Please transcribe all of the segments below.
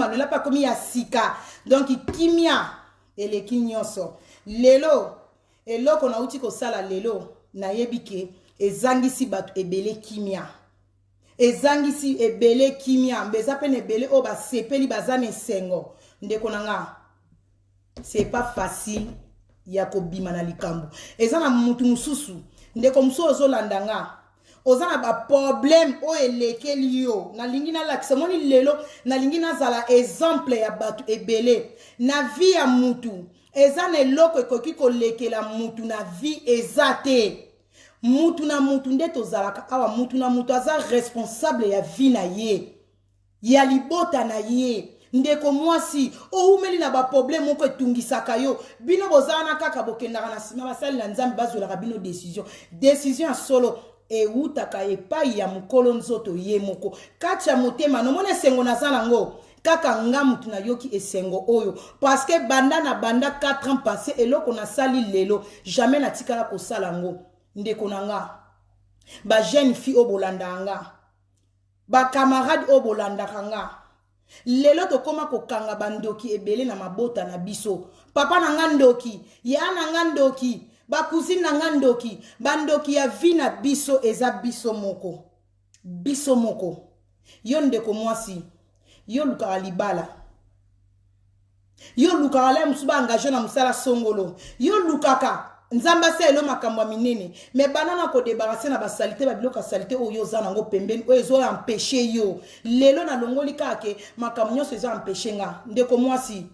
Manuela mpe akomi ya sika. Donc kimia eleki nyonso. Lelo eloko nauti kosala lelo, nayebi ke ezangisi bato ebele kimia, ezangisi ebele kimia, mbe eza mpe na ebele oyo basepeli, baza na esengo. Ndeko na nga, c'est pas facile ya kobima na likambo. Eza na mutu mosusu, ndeko mosusu ozolanda nga, oza na baproblème oyo elekeli yo. Nalingi nalakisa, moni lelo nalingi nazala exemple ya bato ebele na vie ya mutu. Eza na eloko ekoki kolekela mutu na vie eza te. Mutu na mutu nde tozalaka awa, mutu na mutu aza responsable ya vie na ye, ya libota na ye. Ndeko mwasi, owumeli na baproblème moko etungisaka yo. Bino boza wana kaka, bokendaka na nsima basali na Nzambe, bazwelaka bino décision. Décision ya solo ewutaka epai ya mokolo nzoto ye moko kati ya motema. Nomoni esengo naza nango kaka nga mutu nayoki esengo oyo, parce que banda na banda 4 ans passé, eloko nasali lelo, jamais natikala kosala yango. Ndeko na nga, bajeune fille oyo bolandaka nga, bacamarade oyo bolandaka nga, lelo tokóma kokanga bandoki ebele na mabota na biso. Papa na nga ndoki, ya na nga ndoki, bacousine na nga ndoki. Bandoki ya vie na biso eza biso moko, biso moko. Yo ndeko mwasi, yo lukaka libala, yo lukaka la mosusu baengage na mosala songolo, yo lukaka Nzambe asalelo makambo ya minene, mais bana na kodébarrasser na basaleté, babiloko ya saleté oyo oza nango pembeni, oyo ezoempêcher yo. Lelo nalongoli kaka ke makambo nyonso eza empêcher nga. Ndeko mwasi,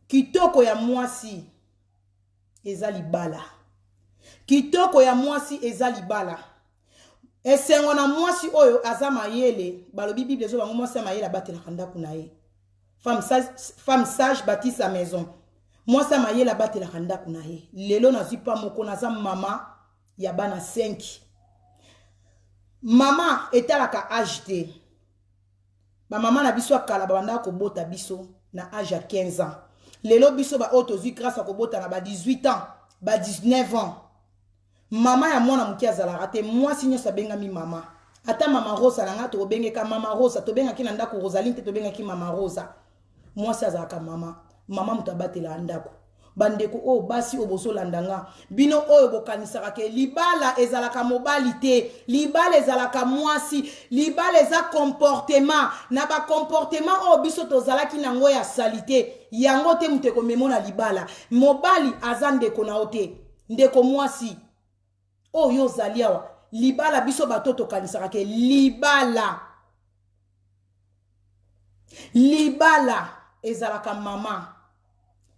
kitoko ya mwasi eza libala, kitoko ya mwasi eza libala. Esengo na mwasi oyo aza mayele. Balobi, Bible ezobango, mwasi ya mayele abatelaka ndako na ye. Femme sage, femme sage bâtit sa maison. Mwasi ya mayele abatelaka ndako na ye. Lelo nazwi pa moko, naza mama ya bana 5. Mama etalaka age te. Bamama na biso ya kala babandaka kobota biso na age ya 15 ans. Lelo biso baoyo tozwi grâce ya kobota na ba 18 ans, ba 19 ans. Mama ya mwana moke azalaka te. Mwasi nyonso abengami mama. Ata mama Rosa na ngai, tokobengeka mama Rosa. Tobengaki na ndako Rosaline te, tobengaki mama Rosa. Mwasi azalaka mama. Mama moto abatelaka ndako. Bandeko oyo basi oyo bozolanda nga, bino oyo bokanisaka ke libala ezalaka mobali te, libala ezalaka mwasi, libala eza comportement. Na bacomportement oyo biso tozalaki nango ya saleté, yango te moto ekomemo na libala. Mobali aza ndeko na yo te. Ndeko mwasi oyo ozali awa, libala, biso bato tokanisaka ke libala, libala ezalaka mama.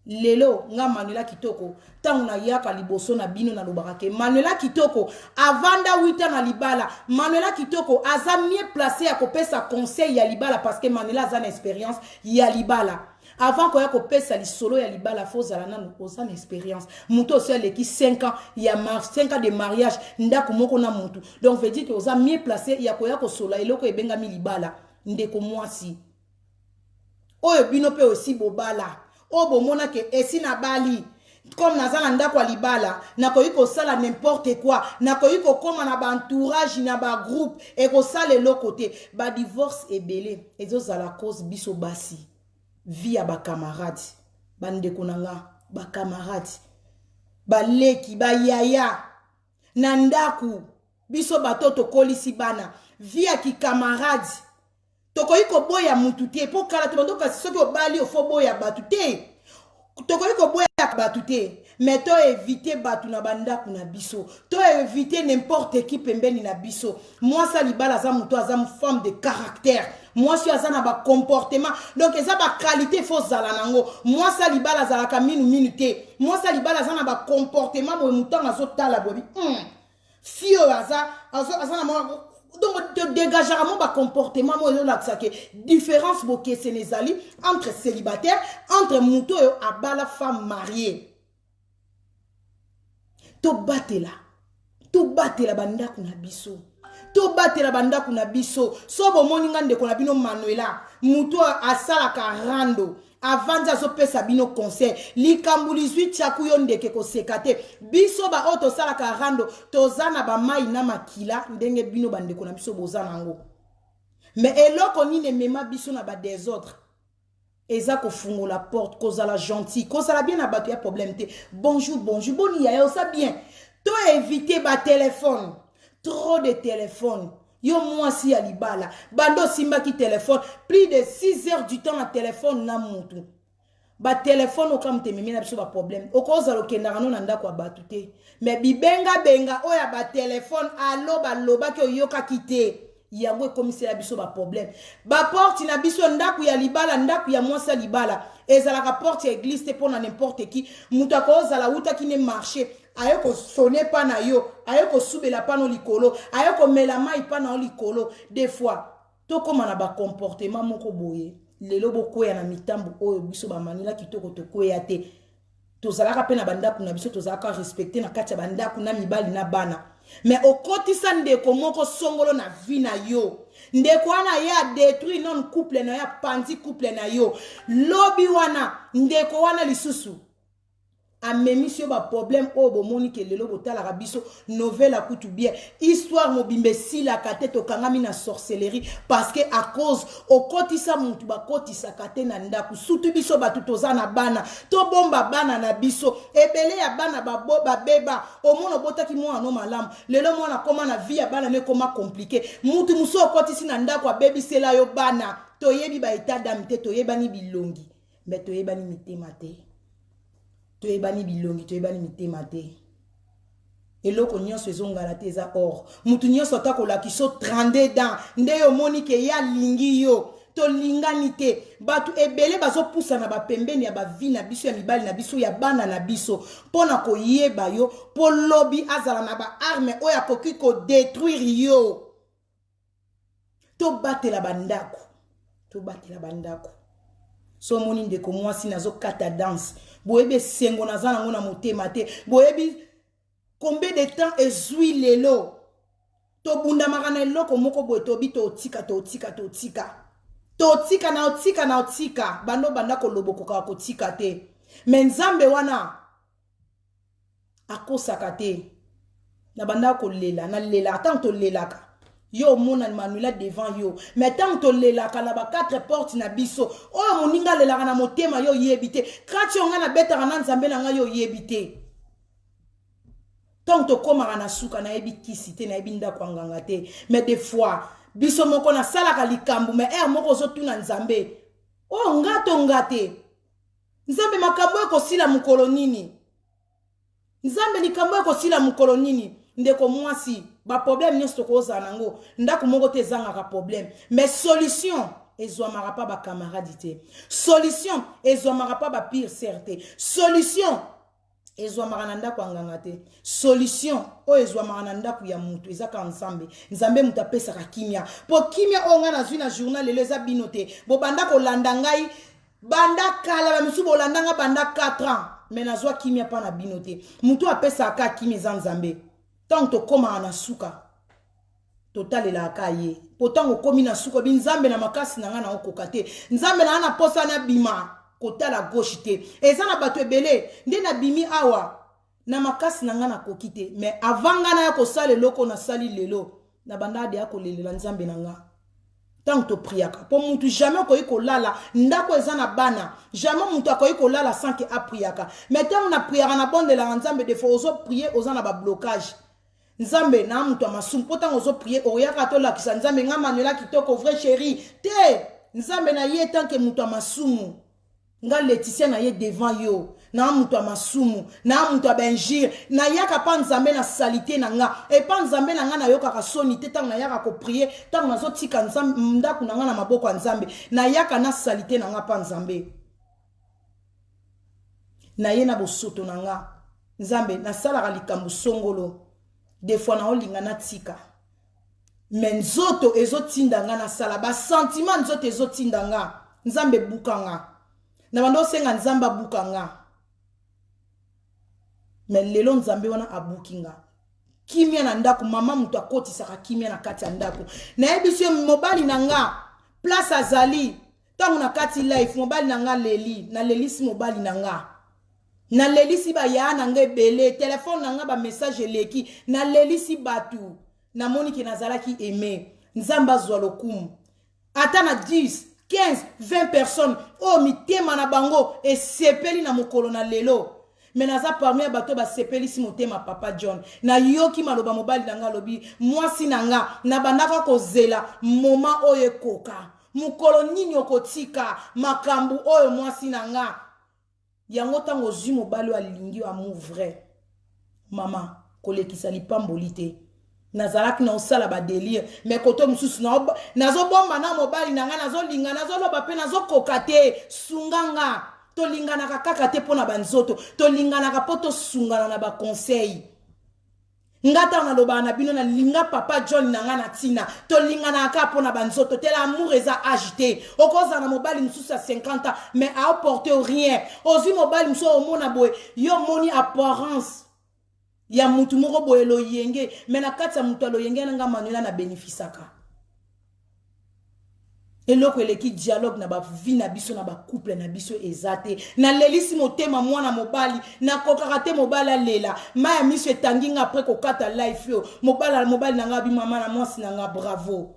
Lelo nga Manuela Kitoko, ntango nayaka liboso na bino, nalobaka ke Manuela Kitoko avanda 8 na libala. Manuela Kitoko aza mieux placé ya kopesa conseil ya libala, parce que Manuela aza na expérience ya libala. Avant koya kopesa lisolo ya libala, faut ozala nanu oza na expérience. Moto osi aleki 5 ans ya 5 ans de mariage, ndako moko na motu, donc veut dire ke oza mieux placé ya koya kosola eloko ebengami libala. Ndeko mwasi oyo bino mpe osi bobala, oyo bomonake esi nabali, comme naza na ndako ya libala, nakoki kosala n'importe quoi, nakoki kokóma na baentourage, na bagroupe, ekosala eloko te. Badivorce ebele ezozala cause biso basi, vie ya bacamarade. Bandeko na nga, bacamarade, baleki, bayaya na ndako, biso bato tokolisi bana, vie ya kicamarade, tokoki koboya mutu te. Mpo kala tobando, kasi soki obali, ofo boya bato te. Tokoki koboya bato te, mais toéviter bato na bandako na biso, toéviter n'importe qui pembeni na biso. Mwasi ya libala aza moto aza femme de caractère, mwasi oyo aza na bacomportement, donc eza baqualité faut ozala nango. Mwasi ya libala azalaka minu minu te. Mwasi ya libala aza na bacomportement boye, motango azotala boye, fille oyo aza na mwa, donc todégageaka mo bacomportement mo ezolakisa ke différence, bokeseni ezali entre célibataire, entre moto oyo abala, femme mariée. Tobatela, tobatela bandako na biso, tobatela bandako na biso. So bomoni nga ndeko na bino Manuela, moto asalaka rando, avandi azopesa bino conseil, likambo lizwi tiaku yo ndeke koseka te. Biso baoyo tosalaka rando, toza na bamai na makila ndenge bino bandeko na biso boza nango. Mais eloko nini emema biso na badésordre? Eza kofungola porte, kozala gentil, kozala bien na bato ya problème te. Bonjour, bonjour, boni yaya, oza bien. To éviter ba téléphone, trop de téléphone. Yo mwasi ya libala, bando osimbaki téléphone plus de 6 heures du temps na téléphone na mutu. Batelefone okamu te ememi na biso baproblème. Okozala okendaka no na ndako ya bato te, me bibengabenga oyo ya batelefone, alo balobaki oyokaki te, yango ekomisela biso baproblème. Baporte na biso, ndako ya libala, ndako ya mwasi ya libala ezalaka porte ya église te mpo na n'importe qui. Moto akozala awutaki ne marché, aye kosonner mpa na yo, aye kosubela mpa no likolo, aye komela mai mpa na yo likolo. Des fois tokóma na bacomportement moko boye. Lelo bokweya na mitambo oyo biso bamanila kitoko tokweya te. Tozalaka mpe na bandako na biso, tozalaka respecté na kati ya bandako na mibali na bana. Me okotisa ndeko moko songolo na vie na yo, ndeko wana ye adétruire non couple na yo, apanzi couple na yo. Lobi wana ndeko wana lisusu amemisi yo baproblème oyo bomoni ke lelo botalaka biso novela kutu bien, histoire mobimba esilaka te. Tokangami na sorcellerie parce que à cause okotisa mutu bakotisaka te na ndako. Surtout biso bato toza na bana, tobomba bana na biso. Ebele ya bana babeba. Omona obotaki mwana no malamu, lelo mwana akóma na vie ya bana no ekóma compliqué. Mutu mosusu okotisi na ndako abebisela yo bana. Toyebi baétat d'âme te, toyebani bilongi me toyebani mitema te. Toyebani bilongi, toyebani mitema te. Eloko nyonso ezongala te eza or. Mutu nyonso ata kolakisa 32 dents nde yo omoni ke ye alingi yo. Tolingani te. Bato ebele bazopusana bapembeni ya bavie na biso, ya mibali na biso, ya bana na biso, mpo na koyeba yo, mpo lobi azala na baarme oyo akoki kodétruire yo. Tobatela bandako, tobatela bandako. So omoni ndeko mwasi nazokata danse, boyebi esengo naza nango na motema te. Boyebi combien de temps ezwi lelo tobundamaka na eloko moko boye? Tobi totika, totika, totika, totika na otika na otika. Bando banda koloba, okokaka kotika te. Me Nzambe wana akosaka te. Na banda kolela, nalela. Ntango tolelaka, yo omona Manuela devant yo, mais ntango tolelaka na ba quatre porte na biso, oyo moninga alelaka na motema, yo oyebi te. Kati oyo ngai nabetaka na Nzambe na ngai, yo oyebi te. Ntango tokómaka na suka, nayebi kisi te, nayebi ndako ya nganga te, mais des fois biso moko nasalaka likambo, mais heure moko ozotuna Nzambe: oyo nga to nga te? Nzambe, makambo ekosila mokolo nini? Nzambe, likambo ekosila mokolo nini? Ndeko mwasi, baproblème nyonso tokozala nango, ndako moko te ezangaka problème, mais solution ezwamaka mpa bacamarade te, solution ezwamaka mpa bapire sœur te, solution ezwamaka na ndako ya nganga te. Solution oyo ezwamaka na ndako ya mutu eza kaka Nzambe. Nzambe moto apesaka kimia, mpo kimia oyo ngai nazwi na journal lelo eza bino te. Bobanda kolanda ngai banda kala, bamisusu bolanda nga banda 4 ans, me nazwa kimia mpa na bino te. Motu apesaka kimia eza Nzambe. Ntango tokómaka na suka, totalelaka ye, mpo ntango okómi na suka, obi: "Nzambe, na makasi na ngai naokoka te. Nzambe, na ngai na posa nabima, kotala gauche te." Eza na bato ebele nde nabimi awa na makasi na ngai nakoki te. Mais avant ngai naya kosala eloko nasali lelo, na banda ade ya kolelela Nzambe na nga. Ntango topriaka, mpo mutu jamais okoki kolala ndako eza na bana, jamais mutu akoki kolala sans ke apriaka. Mais ntango napriaka, nabondelaka Nzambe. Des fois ozoprier, oza na bablocage. Nzambe, na moto ya masumu, mpo ntango ozoprier, oyaka tolakisa Nzambe: "Nga Manuela Kitoko, vrai chéri te." Nzambe na ye tanke moto ya masumu, nga Leticia na ye devant yo, na moto ya masumu, na moto ya bainjure. Nayaka mpa Nzambe na saleté na nga. Epa Nzambe na nga nayokaka soni te. Ntango nayaka koprier, ntango nazotika ndako na nga na maboko ya Nzambe, nayaka na saleté na nga mpa Nzambe. Naye na bosoto na nga. Nzambe, nasalaka likambo songolo, des fois naolinga natika, me nzoto ezotinda nga nasala basentiment, nzoto ezotinda nga. Nzambe, ebuka nga. Na bando osenga Nzambe abuka nga, me lelo Nzambe wana abuki nga. Kimia na ndako, mama moto akotisaka kimia na kati ya ndako. Nayebisi yo, mobali na nga place azali, ntango na kati life, mobali na nga leli, nalelisi mobali na nga, nalelisi baya na nga ebele, telefone na nga bamessage eleki, nalelisi bato. Namoni ke nazalaki aimé. Nzambe azwa lokumu. Ata na 10 15 20 personnes oyo mitema na bango esepeli na mokolo na lelo. Me naza parmi ya bato basepelisi motema papa John. Nayoki maloba mobali na nga alobi, mwasi na nga, nabandaka kozela moma oyo ekoka. Mokolo nini okotika makambo oyo, mwasi na nga? Yango ntango ozwi mobali oyo alingi yo amour vrai, mama, kolekisa lipamboli te. Nazalaki na osala badélire, mais koto mosusu nazobomba na mobali na ngai, nazolinga, nazoloba mpe nazokoka te. Sunga nga. Tolinganaka kaka te mpo na banzoto, tolinganaka mpo tosungana na baconseil. Nga ntango nalobaka na bino, nalinga papa John na nga na ntina tolinganaka kaka mpo na banzoto te. L'amour eza âge te. Okozala na mobali mosusu ya 50 ans, mais aoporte rien. Ozwi mobali mosusu, omona boye, yo omoni apparence ya mutu moko boye, loyenge, mais na kati ya mutu ya loyenge na nga Manuela na bénéficiaka. Eloko eleki dialogue na bavie na biso, na bacouple na biso, eza te. Nalelisi motema mwana mobali, nakokaka te. Mobali alela, mai ya miso etangi nga. Après kokata life oyo, mobali na nga abi: "Mama na mwasi na nga, bravo,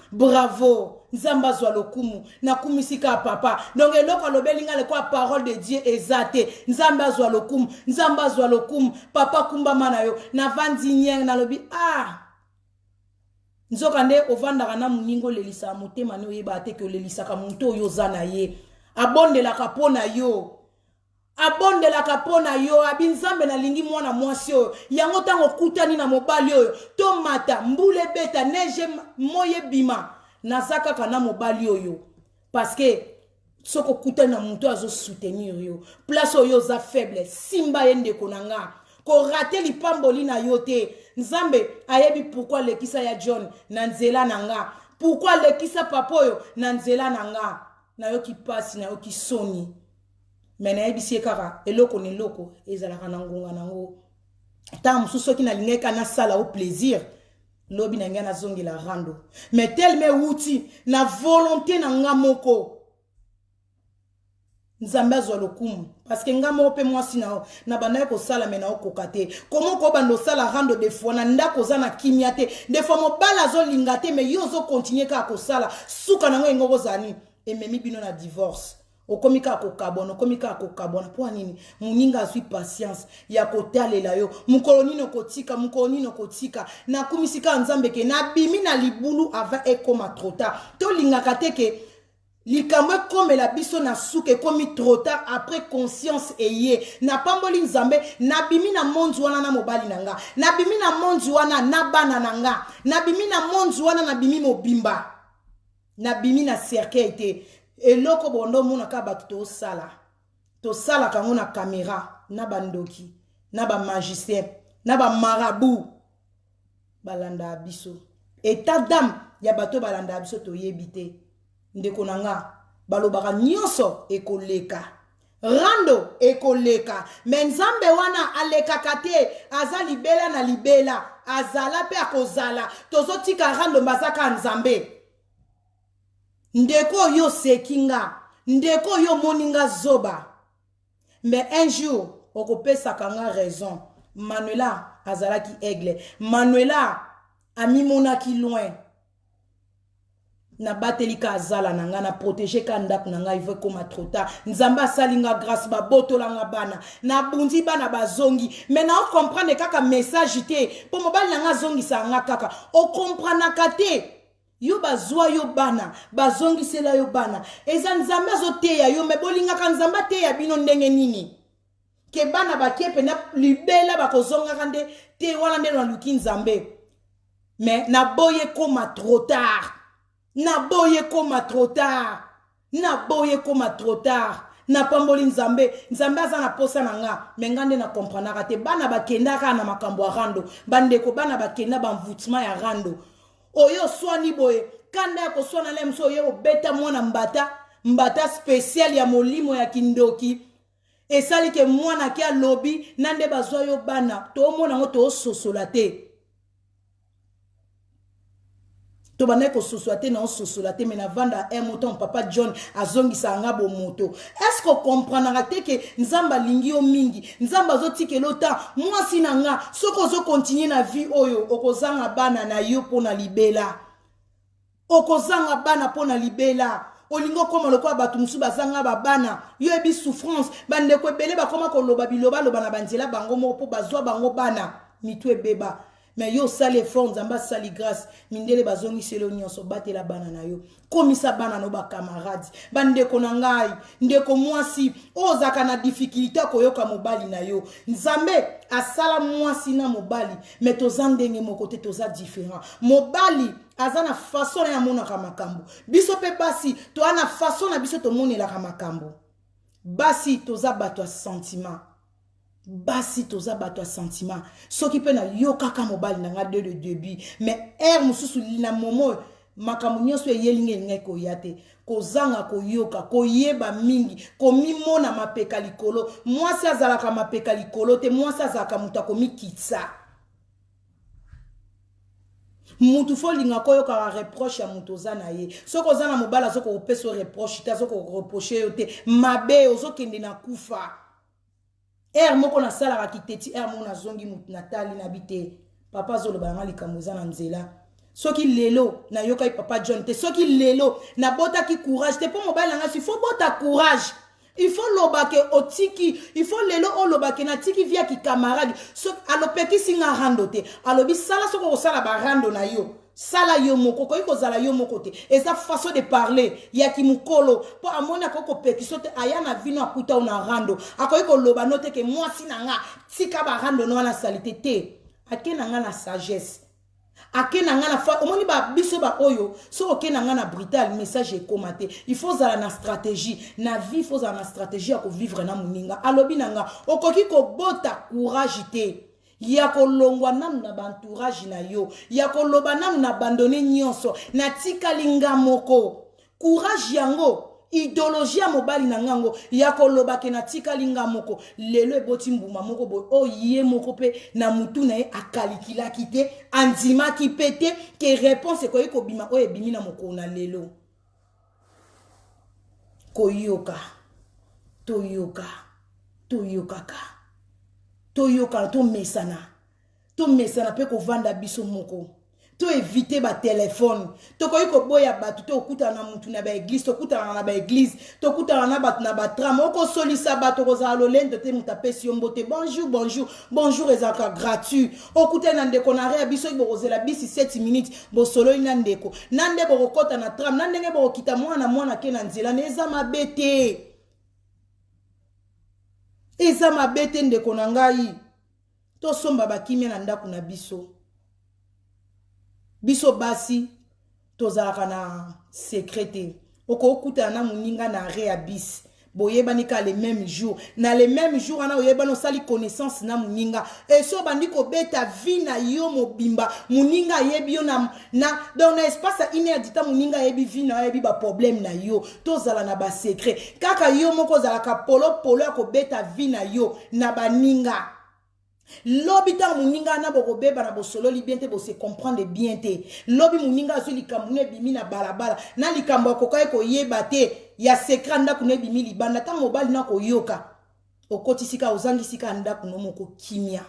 bravo, Nzambe azwa lokumu." Nakumisi kaka papa. Donc eloko alobeli nga lekola parole de Dieu eza te. Nzambe azwa lokumu, Nzambe azwa lokumu. Papa, kumbama na yo. Navandi nyenge, nalobi: "Ah, nzoka nde ovandaka na moninga, olelisaka motema ne, oyebaka te ke olelisaka moto oyo oza na ye. Abondelaka mpo na yo, abondelaka mpo na yo." Abi: "Nzambe, nalingi mwana mwasi oyo." Yango ntango okutani na mobali oyo, tomata mbula, ebeta neige, moi ebima, naza kaka na mobali oyo, parce que soki okutani na moto azosoutenir yo place oyo oza faible, simba ye. Ndeko na nga, korater lipamboli na yo te. Nzambe ayebi pourquoi alekisa ya John na nzela na nga, pourquoi alekisa papa oyo na nzela na nga. Nayoki mpasi, nayoki soni, me nayebisi ye kaka eloko na eloko ezalaka na ngonga nango. Ntango mosusu soki nalingaki ka nasala o plaisir, lobi na ngai nazongela rando, mais telema ewuti na volonté na nga moko. Nzambe azwa lokumu, parce que nga moko mpe mwasi na yo na bandaki kosala, me naokoka te. Komo kobanda osala rando, des fois na ndako oza na kimia te, des fois mobali azolinga te, mais yo ozocontinuer kaka kosala. Suka nango yengo kozala nini? Ememi bino na divorce. Okomi kaka kokabwana, okomi kaka kokabwana. Mpo nini? Moninga azwi patience ya kotalela yo. Mokolo nini okotika? Mokolo nini okotika? Nakumisi kaka Nzambe ke nabimi na libulu avant ekóma trop tard. Tolingaka te ke likambo ekomela biso na suka, ekomi trop tard, après conscience eye. Napamboli Nzambe, nabimi na monzi wana na mobali na nga, nabimi na monzi wana na bana na nga, nabimi na monzi wana, nabimi mobimba, nabimi na cercueil te. Eloko bondo omonaka bato tosala, tosalaka yango na caméra, na bandoki, na bamagicien, na bamarabout balandaka biso. État d'âme ya bato balandaka biso, toyebi te. Ndeko na nga, balobaka nyonso ekoleka, rando ekoleka, me Nzambe wana alekaka te. Aza libela na libela, azala mpe akozala. Tozotika rando, bazaka Nzambe. Ndeko oyo oseki nga, ndeko oyo omoni nga zoba, mais un jour okopesaka nga raison. Manuela azalaki aigle, Manuela amimonaki loin. Nabateli ka azala na ngai, na protéger ka ndako na ngai. Vo ekóma trop tard, Nzambe asali nga grâce, babotola nga bana, nabundi bana bazongi, mais naocomprendre kaka message te, mpo mobali na nga azongisaka nga kaka. Okomprenaka te. Yo bazwa yo bana, bazongisela yo bana, eza Nzambe azoteya yo. Me bolingaka Nzambe ateya bino ndenge nini ke bana bakie mpena libela, bakozongaka nde te? Wana nde naluki Nzambe, me naboyi ekóma trop tard, naboyi ekóma trop tard, naboyi ekóma trop tard. Napamboli Nzambe. Nzambe aza na posa na nga, me nga nde nakomprenaka te. Bana bakendaka na makambo ya rando. Bandeko, bana bakenda bamvutement ya rando oyo. Oswani boye, kanda ya koswana na ye mosu, oye obeta mwana mbata, mbata spécial ya molimo ya kindoki, esali ke mwana ke alobi na nde bazwa yo bana. Toomona yango, toososola te, tobandaki kososola te, naososola te. Me navanda un moto, papa John azongisaka nga bomoto. Est-ce okomprenaka te ke Nzambe alingi yo mingi? Nzambe azotikela yo ta mwasi na nga. Soki ozocontinuer na vie oyo, okozanga bana na yo mpo na libela, okozanga bana mpo na libela. Olingi okoma lokola bato mosusu bazanga babana. Yo yebi souffrance. Bandeko ebele bakoma koloba bilobaloba na banzela bango moko mpo bazwa bango bana. Mitu ebeba. Mais yo osali effort, Nzambe asali grâce, mindele bazongiseli yo nyonso. Batela bana na yo, komisa bana no bakamarade. Bandeko na ngai, ndeko mwasi oyo ozalaka na difficulté ya koyoka mobali na yo, Nzambe asala mwasi na mobali, mais toza ndenge moko te, toza différent. Mobali aza na façon na ye amonaka makambo, biso mpe basi toza na façon na biso tomonelaka makambo. Basi toza bato ya sentiment, basi toza bato ya sentiment. Soki mpe nayokaka mobali na nga dès le début, mais heure mosusu na momo oyo makambo nyonso eyelinga elingaki koya te. Kozanga koyoka, koyeba mingi, komimona mapeka likolo. Mwasi azalaka mapeka likolo te, mwasi azalaka moto akomikitisa. Mutu fo olinga koyokaka reproche ya moto oza na ye. Soki oza na mobali azokoka kopesa yo reproche te, azokoka koreproche yo te, mabe ozokende na kufa. Heure moko nasalaka kiteti, heure moko nazongi motu natali nabi te, papa azoloba nanga likambo eza na nzela. Soki lelo nayokaki papa John te, soki lelo nabotaki courage te mpo mobali nanga, il faut bota courage, il faut loba ke otiki, il faut lelo oloba ke natiki via kikamarade. Soki alopekisi nga rando te, alobi sala, soki okosala barando na yo, sala yo moko, okoki kozala yo moko te. Eza façon de parler ya kimokolo, mpo amoni akoki kopekisa te. Aya na vino akuta yo na rando, akoki koloba no te ke mwasi na nga, tika barando no wana sali te. Te, ake na nga na sagesse, ake na nga na fa. Omoni ba biso baoyo, soki oke na nga na brutal, message ekóma te. Il faut ozala na stratégie na vie, faut ozala na stratégie ya kovivre na moninga. Alobi na nga, okoki kobota courage te ya kolongwa nanu na baentourage na yo, ya koloba nanu na abandonne nyonso, natikali nga moko. Courage yango, idéologie ya mobali na ngango ya koloba ke natikali nga moko, lelo eboti mbuma moko boye oyo ye moko mpe na mutu na ye akalikilaki te, andimaki mpe te ke réponse ekoki kobima oyo ebimi na mokolo na lelo. Koyoka, toyoka, toyokaka, toyokana, tomesana, tomesana mpe kovanda biso moko, toevite batelefone. Tokoki koboya bato te, okutana na mutu na baeglise, tokutana na baeglise, tokutana na bato na batram, okosolisa bato, kozala lolendo te. Moto apesi yo mbote, bonjour, bonjour, bonjour ezalaka gratuit. Okutani na ndeko na rea biso, soki bokozela bisi 7 minutes, bosololi na ndeko na nde bokokɔta na tram, na ndenge bokokita, mwana mwana ke na nzela na. Eza mabe te, eza mabe te. Ndeko na ngai, tosomba bakimia na ndako na biso. Biso basi tozalaka na secret te. Okokutana na moninga na arrêt ya bus, boyebani kaka le même jour, na le même jour wana oyebani, osali connaissance na moninga, eso obandi kobeta vie na yo mobimba. Moninga ayebi yo na donc na espace ya une heure du temps, moninga ayebi vie na yo, ayebi baproblème na yo. Tozala na basecret. Kaka yo moko ozalaka polopolo ya kobeta vie na yo na baninga. Lobi ntango moninga wana bokobeba na bosololi bien te, bose comprendre bien te, lobi moninga azwi likambo no, ebimi na balabala na likambo akokaki koyeba te ya secret ndako no, ebimi libanda. Ntango mobali no akoyoka, okotisika, ozangisika ndako no moko kimia.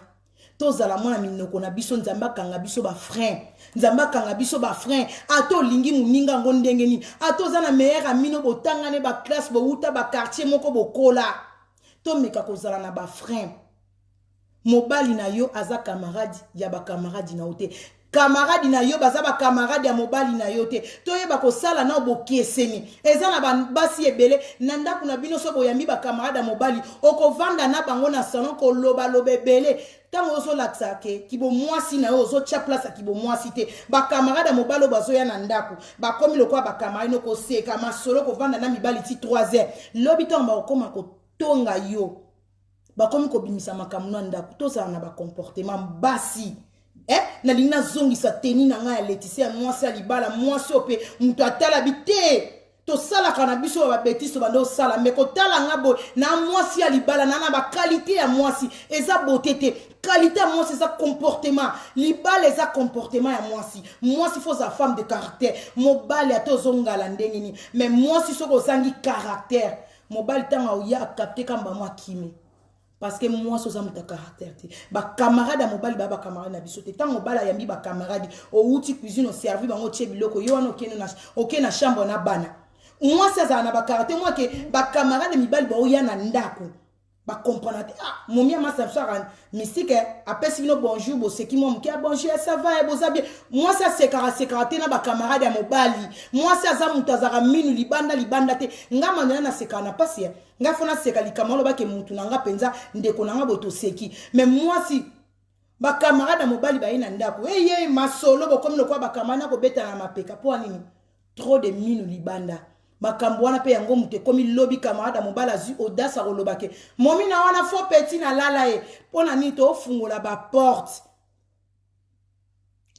Tozala mwana minoko na biso. Nzambe akanga biso bafrein, Nzambe akanga biso bafrein. Ata olingi moninga yango ndenge nini, ata oza na meilleur ami no, botangane baclasse, bowuta baquartier moko, bokola, tomeka kozala na bafrein. Mobali na yo aza camarade ya bakamarade na yo te, camarade na yo baza bakamarade ya mobali na yo te. Toyeba kosala na bokeseni. Eza na basi ebele na ndako na bino, so boyambi bakamarade ya mobali, okovanda na bango na salon, kolobaloba ebele. Ntango ozolakisa ke kibomwasi na yo, ozotya place ya kibomwasi te. Bakamarade ya mobali oyo bazoya na ndako, bakomi lokola bakamarade no, koseka, masolo, kovanda na mibali ti 3 heures. Lobi ntango bakokoma kotonga yo, bakomi kobimisa makambo na ndako. Tozala na bacomportement basi, eh? Nalingi nazongisa teni na ngai ya Leticia, ya mwasi ya libala, mwasi oyo mpe moto atala bi te. Tosalaka na biso babetise, banda osala me kotala nga boye na mwasi ya libala na baqualité ya mwasi. Eza beauté te, qualité ya mwasi eza comportement. Libala eza comportement ya mwasi. Mwasi faut ozala femme de caractère. Mobali ata ozongala ndenge nini, mais mwasi soki ozangi caractère, mobali ntango oya acapte kamba mwa kimi, parce que mwasi oza moto ya caractère te. Bakamarade ya mobali baya bakamarade na biso te. Ntango mobali ayambi bakamarade, owuti cuisine, oservi bango, otie biloko yo wana, okende oke na chambre na bana. Mwasi azala na bacaractère mwa ke bacamarade mibali baoya na ndako bacomprendre te. Ah, momi ya masa biso aka mystique, apesi bino bonjour, boseki mwa moke, bonjour, ça va, boza bien. Mwasi asekaka sekaka te na bacamarade ya mobali. Mwasi aza moto azalaka minu libanda libanda te. Nga Manuela nasekaka na mpasi ya nga, fo naseka likambo alobake mutu na nga mpenza, ndeko na nga boye, toseki. Mais mwasi, bacamarade ya mobali baye na ndako, eye masolo, bokomi lokola bacamarade na kobetana na mapeka. Mpo nini? Trop de minu libanda. Makambo wana mpe yango moto ekomi lobi camarade ya mobali azwi audace akoloba ke momi na wana fo petit nalala ye. Mpo na nini? Tofungola baporte,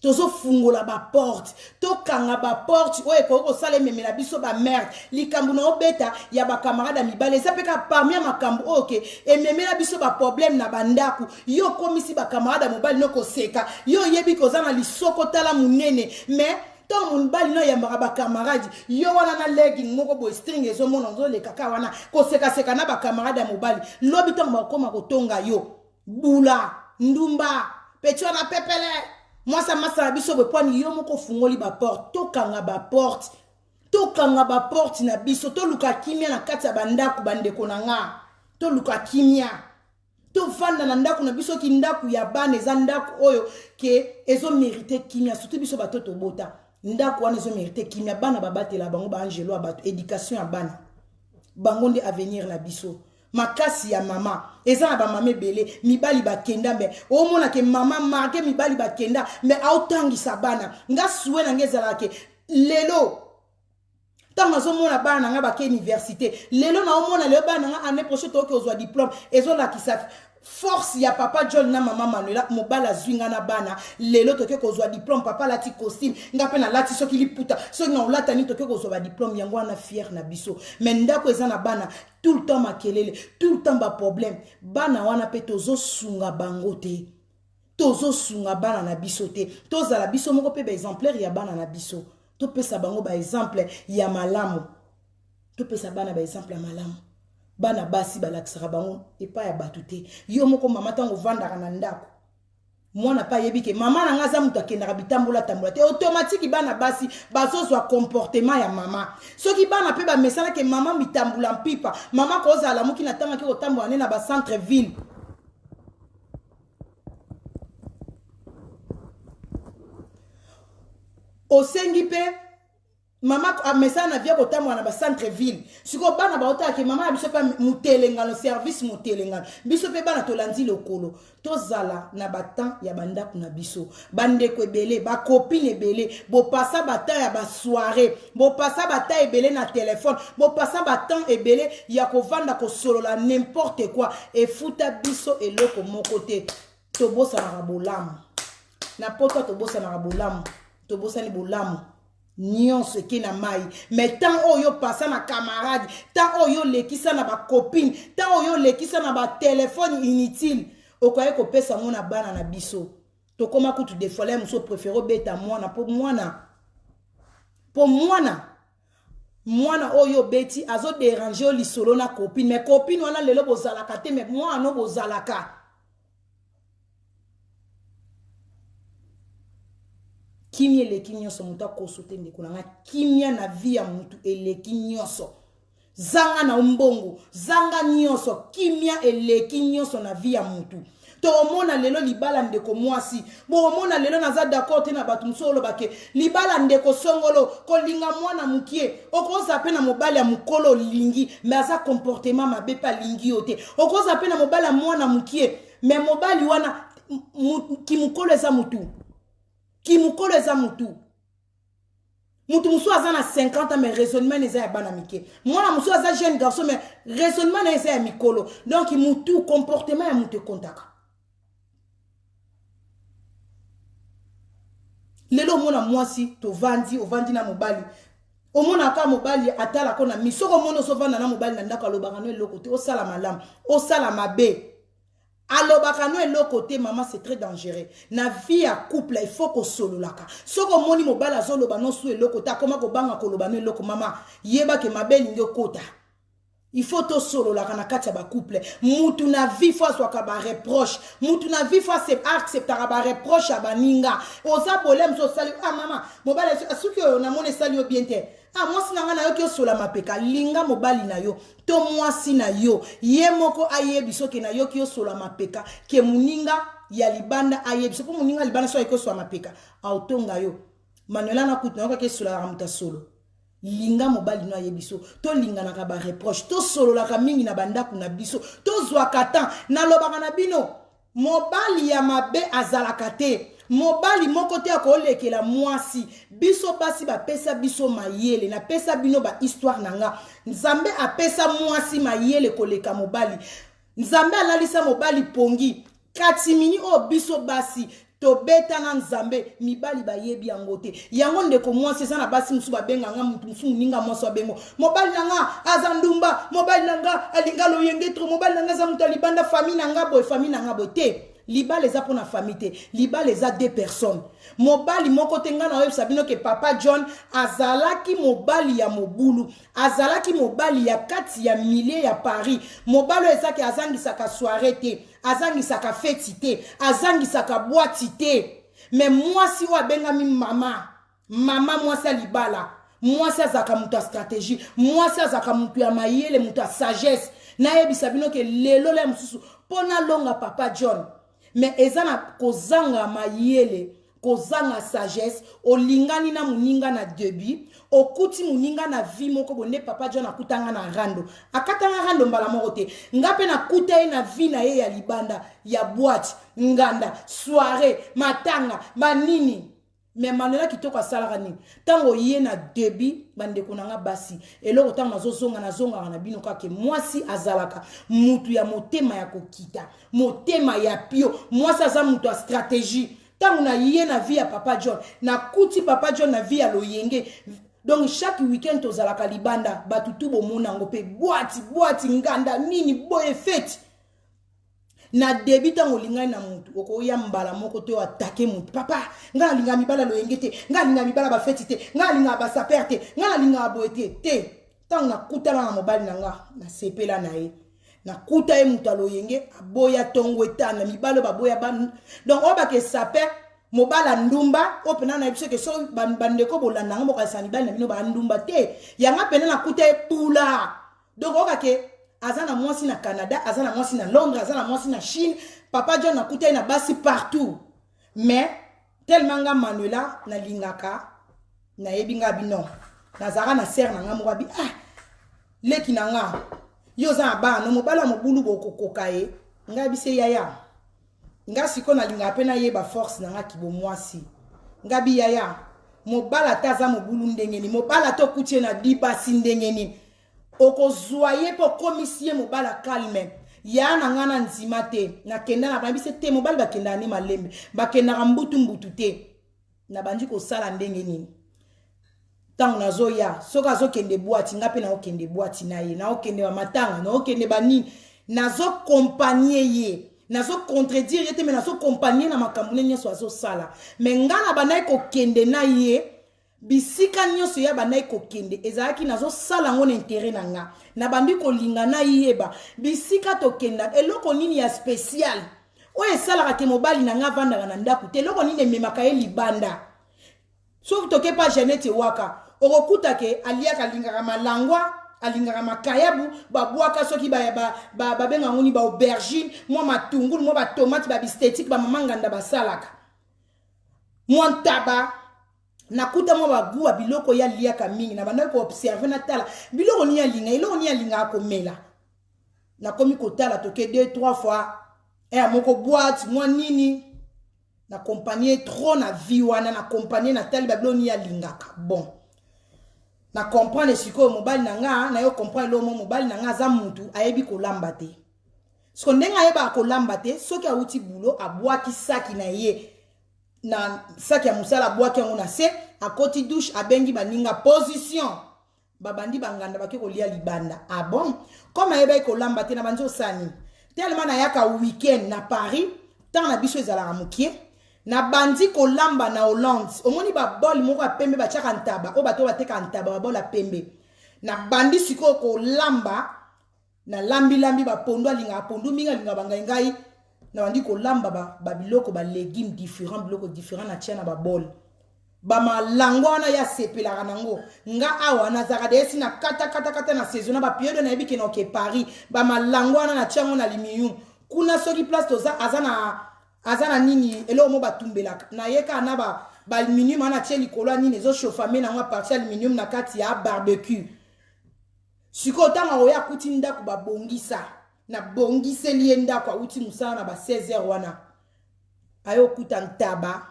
tozofungola baporte, tokanga baporte oyo ekoki kosala ememela biso bamerde. Likambo na obeta ya bacamarade ya mibale eza mpe kaka parmi ya makambo oyo ke ememela biso baproblème na bandako. Yo okomisi bacamarade ya mobali no koseka, yo oyebi koza na lisoko tala monene, mais ntango mobali no ayambaka bacamarade, yo wana na legging moko boye, string ezomona, ozoleka wana kosekaseka na bacamarade ya mobali. Lobi ntango bakokoma kotonga yo, bula ndumba, peti wana pepele, mwasi amasala biso boye, pwani yo moko ofungoli baporte. Tokanga baporte, tokanga baporte na biso, toluka kimia na kati ya bandako. Bandeko na nga, toluka kimia, tovanda na ndako na biso. Ki ndako ya bana eza ndako oyo ke ezomérite kimia, surtout biso bato tobota. Ndako wana ezomérite kimia. Bana babatela bango, baangelo ya bato. Éducation ya bana, bango nde avenir na biso. Makasi ya mama eza na bamama ebele, mibali bakenda, mais omona ke mama marke mibali bakenda, mais aotangisa bana. Nga suwe na nga ezalaka ke lelo ntango nazomona bana na nga bake université, lelo naomona lelo bana na nga, année prochaine tokoki kozwa diplôme, ezolakisa force ya papa John na mama Manuela. Mobali azwi nga na bana, lelo toke kozwa diplôme. Papa alati costume, nga mpe nalati soki liputa, soki na olata nini, toke kozwa badiplôme. Yango wana fière na biso. Mais ndako eza na bana, tout le temps makelele, tout le temps baproblème. Bana wana mpe tozosunga bango te, tozosunga bana na biso te. Tozala biso moko mpe baexemplaire ya bana na biso, topesa bango baexemple ya malamu, topesa bana baexemple ya malamu. Bana basi balakisaka bango epai ya bato te. Yo moko mama, ntango ovandaka na ndako, mwana mpe ayebi ke mama na nga aza moto akendaka bitambola tambola te. Automatique bana basi bazozwa comportement ya mama. Soki bana mpe bamesana ke mama mitambula mpipa, mama kozala lamuki na ntango ake kotambola nde na bacentre ville. Osengi mpe mama amesana na via kotambola na bacentre ville. Sikoyo bana baotala ke mama na biso mpe motelengano, service motelengano. Biso mpe bana tolandi lokolo. Tozala na batemps ya bandako na biso. Bandeko ebele, bacopine ebele, bopasa batemps ya basoirée, bopasa batemps ebele na telefone, bopasa batemps ebele ya kovanda kosolola n'importe quoi, efuta biso eloko moko te. Tobosanaka bolamu na poto, tobosanaka bolamu, tobosani bolamu nyonso eke na mai. Mais temps oyo opasa na camarade, temps oyo olekisa na bacopine, temps oyo olekisa na batelefone inutile, okoki kopesa yango na bana na biso. Tokóma kutu des fois la mosusu préféré obeta mwana mpo mwana oyo obeti azoderange yo lisolo na copine. Mais copine wana lelo bozalaka te, mais mwana bozalaka. Kimia eleki nyonso. Moto akoso te, ndeko na nga. Kimia na vie ya motu eleki nyonso. Zanga na mbongo, zanga nyonso, kimia eleki nyonso na vie ya motu. Tokomona lelo libala, ndeko mwasi, bokomona lelo. Naza d'accord te na bato mosusu olobake libala, ndeko songolo, kolinga mwana mokie. Okozala mpe na mobali ya mokolo olingi, mais aza comportement mabe mpe alingi yo te. Okozala mpe na mobali ya mwana mokie, mais mobali wana kimokolo eza motu, kimokolo eza motu. Motu mosusu aza na 50 ans, mais raisonnement eza ya bana mike. Mwana mosusu aza jeune garçon, mais raisonnement na eza ya mikolo. Donc mutu, comportement ya motu ekontaka. Lelo omona mwasi, tovandi, ovandi na mobali, omonaka mobali atalako na miso. Soki omoni ozovanda na mobali na ndako, alobaka no eloko te, osala malamu, osala mabe, alobaka no eloko te. Mama, c'est très dangereux na vie ya couple. Il faut kosololaka. Soki omoni mobali azoloba no su eloko te, akoma kobanga koloba no eloko, mama, yebake mabe elingi okota. Il faut tosololaka na kati ya bacouple. Mutu na vie fo azwaka bareproche, mutu na vie fo acceptaka bareproche ya baninga. Oza boleme so osali, ah mama, mobali, soki oyo namoni esali yo bien te. Ah, mwasi na ngai, nayoki osola mapeka. Linga mobali na yo to mwasi na yo, ye moko ayebi soki nayoki osola mapeka ke moninga ya libanda ayebi so, mpo moninga ya libanda so ayeki osola mapeka, aotonga yo. Manuela na kutu nayokaki esolaka moto ya solo. Linga mobali no ayebi so. Tolinganaka, bareproche, tosololaka mingi na bandako na biso, tozwaka temps. Nalobaka na bino, mobali ya mabe azalaka te, mobali moko te akolekela mwasi. Biso basi bapesa biso mayele. Napesa bino bahistoire na nga. Nzambe apesa mwasi mayele koleka mobali. Nzambe alalisa mobali pongi katimini oyo biso basi tobeta na Nzambe. Mibali bayebi yango te. Yango, ndeko mwasi, eza na basi mosusu babenganga motu mosusu, moninga mwasi abengo: "Mobali na nga aza ndumba, mobali na nga alinga loyenge trop, mobali na nga aza moto ya libanda, famille na nga boye, famille na nga boye." Te, libala eza mpona famille te. Libala eza deux personnes, mobali moko te. Ngai naoyebisa bino ke papa John azalaki mobali ya mobulu, azalaki mobali ya kati ya milieu ya Paris. Mobali oyo ezaki azangisaka soirée te, azangisaka feti te, azangisaka boîte te. Mais mwasi oyo abengami mama, mama mwasi ya libala, mwasi azalaka moto ya stratégie, mwasi azalaka moto ya mayele, moto ya sagesse. Nayebisa bino ke lelo la mosusu mpo nalonga papa John, mais eza na kozanga mayele, kozanga sagesse. Olingani na moninga na début, okuti moninga na vie moko boye. Nde papa John akutanga na rando, akatanga rando mbala moko te. Nga mpe nakuta ye na vie na ye ya libanda, ya boîte, nganda, soirée, matanga, banini. Mais Manuela Kitoko asalaka nini ntango ye na début? Bandeko na nga basi, eloko ntango nazozonga, nazongaka na bino kaka: mwasi azalaka mutu ya motema ya kokita, motema ya pio. Mwasi aza mutu ya stratégie. Ntango na ye na vie ya papa John, nakuti papa John na vie ya loyenge. Donc chaque weekend tozalaka libanda, bato tu bomona yango mpe, boîte, boîte, nganda, nini boye, feti. Na début, ntango olingani na mutu, okoya mbala moko te oattaquer mutu: "Papa, ngai nalingaka mibala loyenge te, ngai nalingaka mibala bafeti te, ngai nalingaka basapeurs te, ngai nalingaka boye te." Te, ntango nakutana na mobali na nga, nasepela na ye. Nakuta ye moto aloyenge, aboya ntongo etanda mibali oyo baboya ba. Donc oyo bake sapeur, mobali andumba oyo mpena nayebi soki so bandeko bolanda ngo, bokanisa mibali na bino bandumba te. Yanga mpena nakuta ye pula. Donc okake aza na mwasi na Canada, aza na mwasi na Londres, aza na mwasi na Chine. Papa John nakuta ye na basi partout. Mais tellement nga Manuela nalingaka, nayebi nga bino, nazalaka na sere na nga moko abi: "Ah, leki na nga, yo oza na bana no, mobali ya mobulu bokokoka ye." Ngai bise yaya nga sikoyo nalingaka mpe nayeba force na nga kibomwasi. Nga bi: "Yaya, mobali ata aza mobulu ndenge nini, mobali ata okuti ye na dibasi ndenge nini, okozwa ye mpe okomisi ye mobali calme." Ya na nga na ndima te. Nakenda na bayebisi te, mobali bakendaka nde malembe, bakendaka mbutu mbutu te. Nabandi kosala ndenge nini? Ntango nazoya, soki azokende boîte, nga mpe naokende boîte na ye, naokende bamatanga, naokende banini, nazoaccompagner ye. Nazocontredire ye te, mais nazoaccompagner na makambo nde nyonso azosala. Mais nga na bandaki kokende na ye bisika nyonso ya bandaki kokende, ezalaki nazosala yango na intérêt na nga. Nabandi kolinga nayeba bisika tokendaka, eloko nini ya spécial oyo esalaka ke mobali na nga avandaka na ndako te, eloko nini ememaka ye libanda. Soki toke pa Genete waka, okokuta ke aliaka, alingaka malangwa, alingaka makayabu babwaka, soki babenga yango nini, baaubergine, mwa matungulu, mwa batomate, babistétique, bamama nganda basalaka mwa ntaba. Nakuta mwa bagoût ya biloko ye aliaka mingi. Na bandaki koobserver, natala biloko nini alinga, eloko nini alingaka komela. Nakomi kotala, toke deux trois fois eya moko boîte, mwa nini, naaccompagner trop na vie wana. Naaccompagner, natali babiloko nini alingaka. Bon, na comprendre sikoyo mobali na nga, nayo comprendre eloko mo mobali na nga aza mutu ayebi kolamba te. Siko ndenge ayebaka kolamba te, soki awuti boulot, abwaki saki na ye na saki ya mosala, abwaki yango na se, akoti douche, abengi baninga, position, babandi banganda, bake kolia libanda. Ah bon, comme ayebaki kolamba te, na bandi osala nini? Tellement nayaka weekend na Paris, ntango na biso ezalaka mokie, nabandi kolamba na Hollande. Omoni babol moko ya pembe batiaka ntaba, oyo bato oyo bateka ntaba, babol ya pembe. Nabandi sikoyo kolamba, nalambilambi bapondu. Alingaka pondu mingi, alingaka bangai ngai. Nabandi kolamba babiloko, balégume différent, biloko différent, natia na babol. Bamalango wana ye asepelaka nango. Nga awa nazalaka deya esi na kata kata kata na saison na baperiode nayebi ke na oke Paris, bamalango wana natia yango na aluminium kuna. Soki place toza aza na nini, eloko mo batumbelaka na ye kaka na ba baaluminium wana, atie likolo ya nini, ezochauffame nango a partir aluminium na kati ya barbecue. Sikoyo ntango akoya, akuti ndako babongisa, nabongiseli ye ndako. Awuti mosala na ba 16 heures wana, aye okuta ntaba,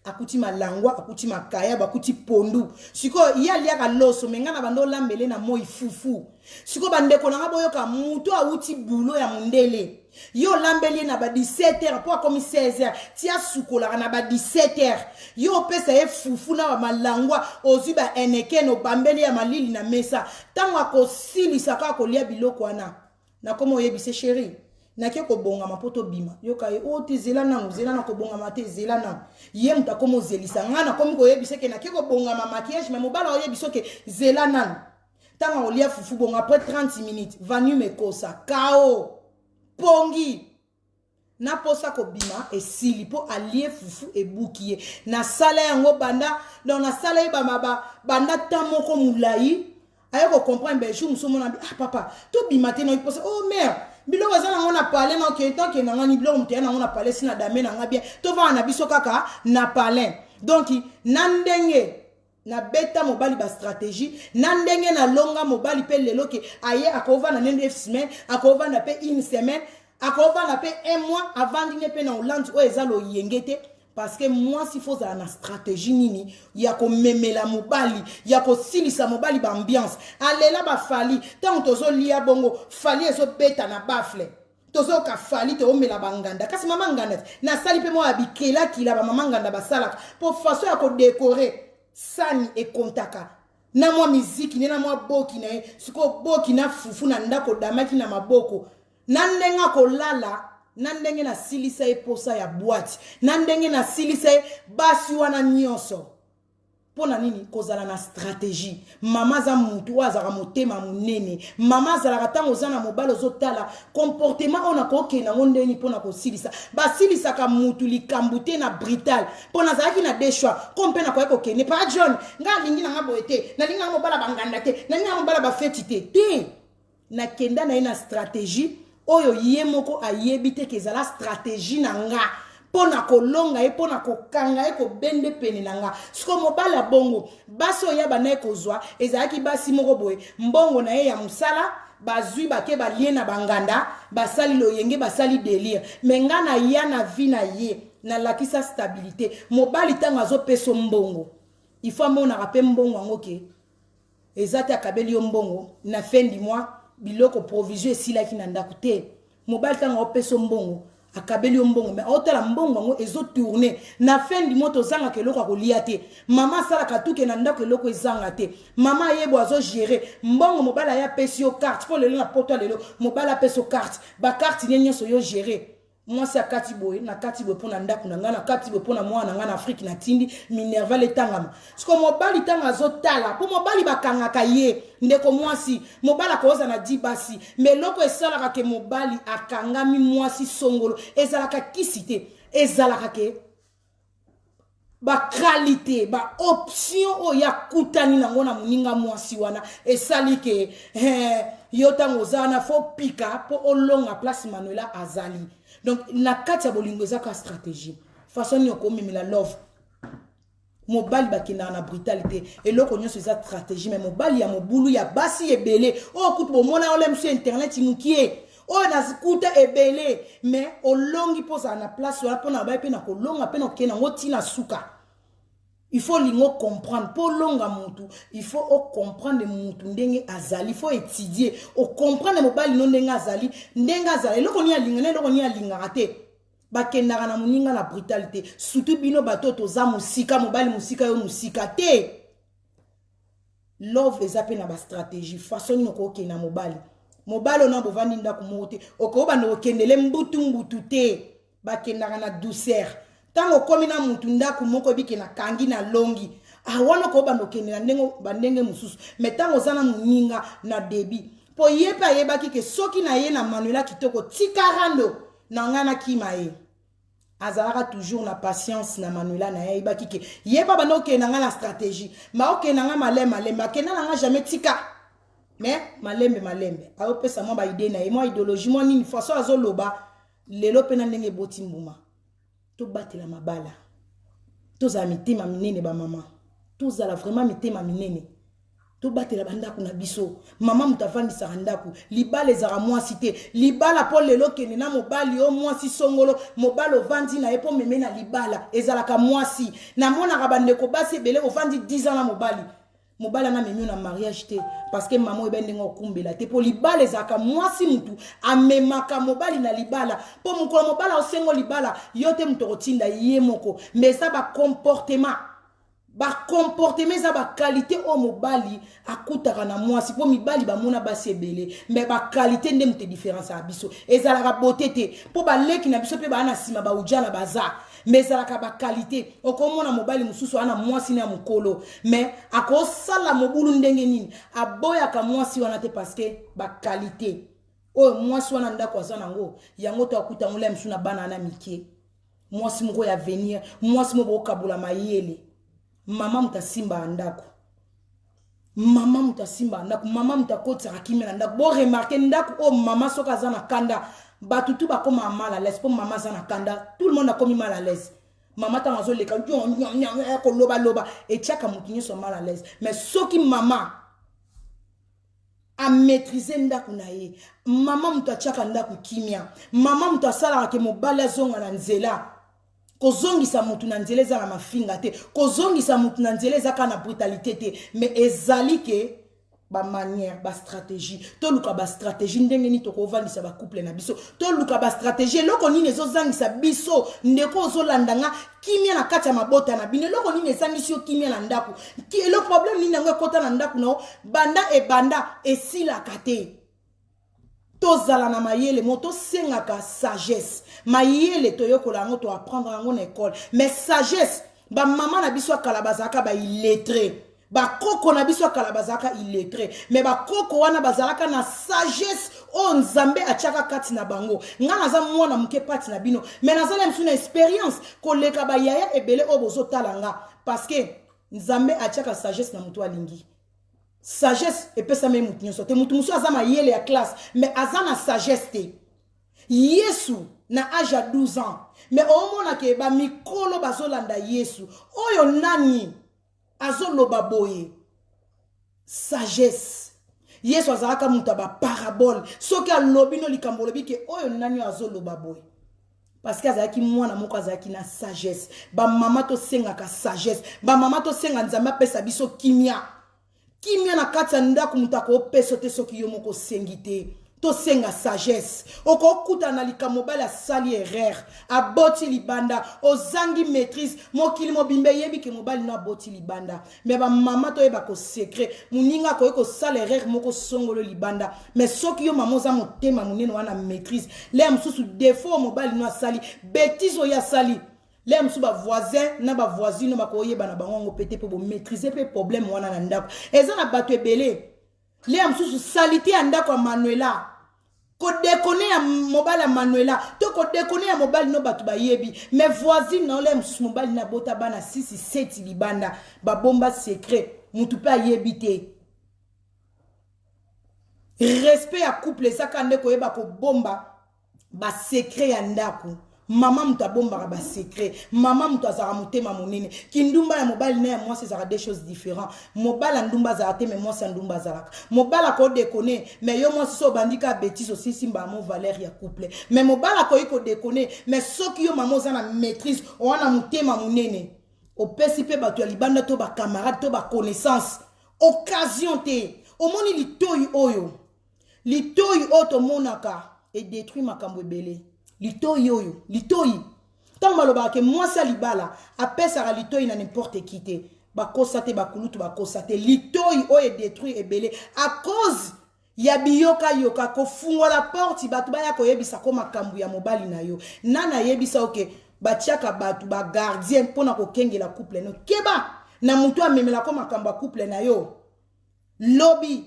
akuti malangwa, akuti makayabo, akuti pondu. Sikoyo ye aliaka loso, me ngai na bando olambele na moi fufu. Sikoyo bandeko na nga, boyoka, moto awuti bulo ya mondele, ye olambeli ye na ba 17 heures mpo akomi 16 heures ti asukolaka na ba 17 heures, ye opesa ye fufu na bamalangwa, ozwi ba Heineken, obambeli ya malili na mesa. Ntango akosilisa kaka kolia biloko wana, nakoma oyebise: "Chéri, nake kobongama mpo tobima." Yoka ye o te: "Zela nanu, zela na kobongama te, zela nanu." Ye moto akomi ozelisa ngai, nakomi koyebisa ke nake kobongama, maquillage, mais mobala oyebisa ke zela nanu. Ntango akolia fufu bongo, après 30 minutes, vanume ekosa kao pongi naposa kobima esili mpo alie fufu ebuki ye. Nasala yango banda, donc nasala ye banda ta moko molai, aye kocomprendre. Be jour mosusu omona: "Ah papa, tobima te?" Naposa: "Oh mare, biloko eza nango na palais." Na okende, tokende nanga ni biloko moto ya nango na palais, si na dame nanga bien, tovanda na biso kaka na palais. Donc na ndenge nabeta mobali bastratégie, na ndenge nalonga mobali mpe lelo ke aye akovanda nde semaine, akovanda mpe une semaine, akovanda mpe un mois, avandi ne mpe na Hollande oyo eza loyenge te. Parce que mwasi fo ozala na stratégie nini ya komemela mobali, ya kosilisa mobali baambiance. Alela baFally, ntango tozolia bongo, Fally ezobeta na baffle, tozoyoka Fally, toomela banganda. Kasi mama nganda te, nasali mpe mwa ya bikelakila bamama nganda basalaka mpo façon ya kodécorer sani ekontaka na mwa miziki nde na mwa boki na ye. Sikoyo boki na fufu na ndako, odamaki na maboko, na ndenge akolala, na ndenge nasilisa ye posa ya boîte, na ndenge nasilisa ye basi wana nyonso. Mpo na nini? Kozala na stratégie. Mama aza mutu oyo azalaka motema monene. Mama azalaka, ntango oza na mobali, ozotala comportement oyo nakokende yango ndeni mpona kosilisa. Basilisaka mutu likambo te na brutal. Mpo nazalaki na deux choix, ko mpe nakoki kokende pa John: "Nga alingi nanga boye te, nalingi nanga mobala banganda te, nalingi nanga mobala bafeti te." Te, nakenda na ye na stratégie oyo ye moko ayebi te ke ezala stratégie na nga mpo na kolonga ye, mpo na kokanga ye, kobende pene na nga. Siko mobali ya bongo, basi oyo banda ye kozwa ezalaki basi moko boye, mbongo na ye ya mosala bazwi, bake balie na banganda, basali loyenge, basali délire. Me nga na ya na vie na ye, nalakisa stabilité. Mobali ntango azopesa mbongo, il faut amonaka mpe mbongo yango ke eza te akabeli yo mbongo, na fin du mois biloko provision esilaki na ndako te. Mobali ntango aopesa mbongo, akabeli yo mbongo, mais aotala mbongo yango ezotourner, na fin du mois tozangaka eloko ya kolia te. Mama asalaka tuke na ndako, eloko ezanga te. Mama ayebo azogérer mbongo. Mobali aye apesi yo carte, mpo lelo na poto ya lelo, mobali apesi yo carte, bacarte nie nyonso yo gérer. Mwasi akati boye, nakati boye mpo na ndako na ngai, nakati boye mpo na mwana na ngai na Afrique, natindi minerval etangama. Siko mobali ntango azotala, mpo mobali bakangaka ye, ndeko mwasi, mobali akoza na di basi, me eloko esalaka ke mobali akangami mwasi songolo ezalaka kisi te, ezalaka ke baqualité, baoption oyo akutani nango na moninga mwasi wana. Esali ke yo ntango oza wana, fo pika mpo olonga place Manuela azali. Donc na kati ya bolingo eza ka stratégie, façon nini okomemela love mobali. Bakendaka na brutalité, eloko nyonso eza stratégie. Mais mobali ya mobulu ya basi ebele oyo kutu bomona ole mosu internet mokie oyo nakuta ebele, mais olongi mpo ozala na place wana mpo na baye mpe na kolonga mpe na kokende yango ntina suka. Il faut olinga ocomprendre mpo olonga mutu, il faut ocomprendre mutu ndenge azali, il faut étudier, ocomprendre mobali no ndenge azali, ndenge azali, eloko nini alinga na eloko nini alingaka te. Bakendaka na moninga na brutalité, surtout bino bato oyo toza mosika, mobali mosika, yo mosika te. Love eza mpe na bastratégie, façon nini okokende na mobali. Mobali oyo na bovandi ndako moko te, okobanda kokendele mbutu mbutu te. Bakendaka na douceur. Ntango okomi na mutu ndako moko, ebike nakangi na longi awana, okobanda okende na ndenge bandenge mosusu. Mais ntango oza na moninga na début, mpo ye mpe ayebaki ke soki na ye na Manuela Kitoko, tika rando na ngai, nakima ye. Azalaka toujours na patience na Manuela na ye. Ayebaki ke ye mpe abanda okende na ngai na stratégie, ma okende na ngai malembe malembe, akenda na ngai jamais tika, mais malembe malembe azopesa mwa baidée na ye, mwa idéologie, mwa nini, façon azoloba lelo mpe na ndenge eboti mbuma. Tobatela mabala, tozala mitema minene. Bamama, tozala vraiment mitema minene, tobatela bandako na biso. Mama moto avandisaka ndako, libala ezalaka mwasi te. Libala mpo lelo okende na mobali o mwasi songolo, mobali ovandi na ye mpo meme na libala, ezalaka mwasi. Namonaka bandeko basi ebele ovandi 10 ans na mobali, mobali ana amemi yo na mariage te, parce que mama oyebi ndenge okumbela te. Mpo libala ezalaka mwasi mutu amemaka mobali na libala, mpo mokolo mobali aosengo libala, yo te moto okotinda ye moko. Mais eza bacomportement, bacomportement eza baqualité oyo mobali akutaka na mwasi, mpo mibali bamona basi ebele, mais baqualité nde moto edifférence ya biso. Ezalaka bote te, mpo baleki na biso mpe baa na nsima baujana baza, mais ezalaka baqualité. Okomona mobali mosusu aa na mwasi na ya mokolo, mais akosala mobulu ndenge nini, aboyaka mwasi wana te, parce que baqualité oyo mwasi wana ndako aza nango, yango to akuta yango la mosusu na bana wana mike. Mwasi moko ya avenir, mwasi moko bokokabola mayele. Mama moto asimbaka ndako, mama moto asimbaka ndako, mama moto akotisaka kimia na ndako. Boremarquer ndako oyo mama soki aza na kanda, bato tu bakómaa mal à l'aise, mpo mama aza na kanda, tout le monde akomi mal à l'aise. Mama ntango azoleka kolobaloba, etiaka moto nyonso mal à l'aise. Mais soki mama amaîtrise ndako na ye, mama moto atiaka ndako kimia, mama moto asalaka ke mobali azonga na nzela. Kozongisa motu na nzela eza na mafinga te, kozongisa motu na nzela eza kaka na brutalité te, mais ezali ke bamanière, bastratégie. Toluka bastratégie ndenge nini tokovandisa bacouple na biso. Toluka bastratégie, eloko nini ezozangisa biso, ndeko ozolanda nga, kimia na kati ya mabota na bino? Eloko nini ezangisi yo kimia na ndako? Eloko problème nini yango ekɔta na ndako na yo, banda ebanda esilaka te? Tozala na mayele mo, tosengaka sagesse. Mayele toyekola yango, toapprendre yango na ekole, mais sagesse, bamama na biso ya kala bazalaka baillettré, bakoko na biso ya kala bazalaka illettré, mais bakoko wana bazalaka na sagesse oyo Nzambe atiaka kati na bango. Ngai naza mwana moke pati na bino, mais naza na misu na expérience koleka bayaya ebele oyo bozotala nga, parce que Nzambe atiaka sagesse na moto alingi. Sagesse epesami motu nyonso te. Motu mosusu aza mayele ya classe, mais aza na sagesse te. Yesu na age ya 12 ans, mais omona ke bamikolo bazolanda Yesu, oyo nani azoloba boye? Sagesse. Yesu azalaka moto ya baparabole. Soki alobi no likambo, olobi ke oyo nani oyo azoloba boye? Parce que azalaki mwana moko azalaki na sagesse. Bamama, tosengaka sagesse. Bamama, tosenga Nzambe apesa biso kimia, kimia na kati ya ndako. Moto akopesa te soki yo moko osengi te. Tosenga sagesse. Okokutana na likambo, mobali asali erreur, aboti libanda, ozangi maîtrise, mokili mobimba eyebi ke mobali no aboti libanda. Mais bamama, toyeba kosecret. Moninga akoki kosala erreur moko songolo libanda, mais soki yo mama oza motema monene wana, maîtrise, leya mosusu défaut mobali no asali, bétise oyo asali, leya mosusu bavoisin na bavoisine bakoyeba na bango yango pe te, mpo bomaîtrise mpe problème wana na ndako. Eza na bato ebele, leya mosusu saleté ya ndako ya Manuela, kodéconner ya mobali ya Manuela to kodéconner ya mobali no, bato bayebi, mais voisine na oleya mosusu mobali na abota bana 6, 7 libanda, babomba secret, mutu mpe ayebi te. Respect ya couple ezaka nde koyeba kobomba basecret ya ndako. Mama moto abombaka basecret, mama moto azalaka motema monene. Kindumba ya mobali na ya mwasi ezalaka deux choses différent. Mobali ya ndumba azalaka te, mais mwasi ya ndumba azalaka. Mobali akodéconner, mais yo mwasi so obandi ka bétise, osisi mbamo valeur ya couple. Mais mobali akoki kodéconner, mais soki yo mama oza na maîtrise, oza na motema monene, opesi mpe bato ya libanda to bacamarade to baconnaissance occasion te. Omoni litoi oyo, litoi oyo tomonaka edétruit makambo ebele. Litoi oyo, litoi, ntango balobaka ke mwasi ya libala apesaka litoi na n'importe qui te, bakosa te, bakulutu bakosa te. Litoi oyo edétruit ebele à cause ya biyokayoka, kofungola porte, bato baya koyebisa ko makambo ya mobali na yo. Nani ayebisa oke batiaka bato bagardien mpona kokengela couple no? Keba na motu amemelako makambo ya couple na yo. Lobi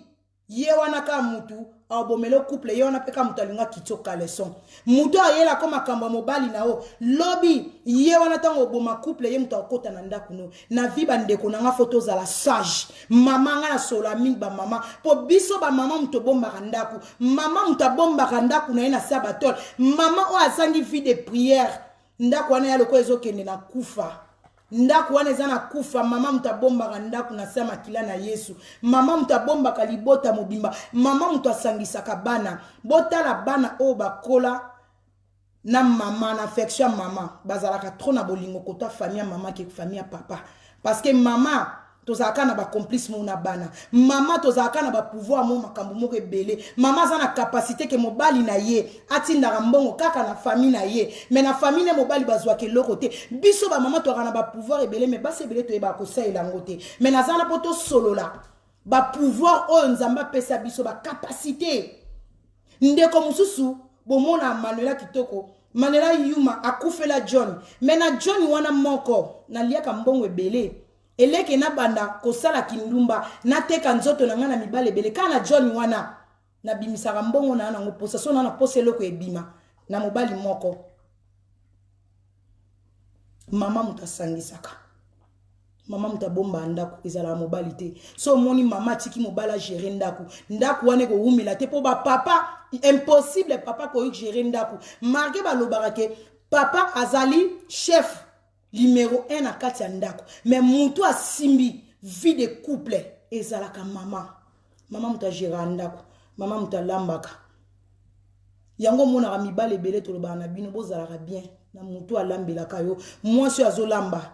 ye wana kaka mutu. Abomela couple ye wana mpe ka moto alinga kitio caleçon. Moto ayelako makambo ya mobali na yo lobi ye wana ntango oboma couple ye moto akota na ndako no. Na vie bandeko na nga fo tozala sage. Mama nga nasola mingi bamama mpo biso bamama moto obombaka ndako. Mama moto abombaka ndako na ye na sabatol. Mama oyo azangi vie de prière, ndako wana ya lokola ezokende na kufa. Ndako wana eza na kufa. Mama moto abombaka ndako na se ya makila na Yesu. Mama moto abombaka libota mobimba. Mama moto asangisaka bana. Botala bana oyo bakola na mama na affection ya mama, bazalaka trop na bolingo kota famille ya mama ke famille ya papa, parce que mama tozalaka na bacomplice mo na bana. Mama tozalaka na bapouvoir mo makambo moko ebele. Mama aza na capacité ke mobali na ye atindaka mbongo kaka na famille na ye, mais na famille ne mobali bazwaka eloko te. Biso bamama tozalaka na bapouvoir ebele, mais basi ebele toyebaka kosalela yango te. Mais naza na mpo tosolola bapouvoir oyo Nzambe apesa biso, bacapacité. Ndeko mosusu bomona Manuela Kitoko, Manuela Yuma akufela John, mais na John wana moko naliaka mbongo ebele. Eleke nabanda kosala kindumba, nateka nzoto na ngai na mibale ebele. Kaka na John wana nabimisaka mbongo na nango posa so na na posa eloko ebima na mobali moko. Mama moto asangisaka, mama moto abomba ndako, ezalaka mobali te. So omoni mama atiki mobali agere ndako, ndako wana ekowumela te, mpo bapapa impossible. Papa koyi gérer ndako malgré balobaka ke papa azali chef numéro 1 na kati ya ndako, mais motu asimbi vie de couple ezalaka mama. Mama moto agéraka ndako, mama moto alambaka. Yango omonaka mibale ebele tolobaka na bino, bozalaka bien na motu alambelaka yo. Mwasi oyo azolamba,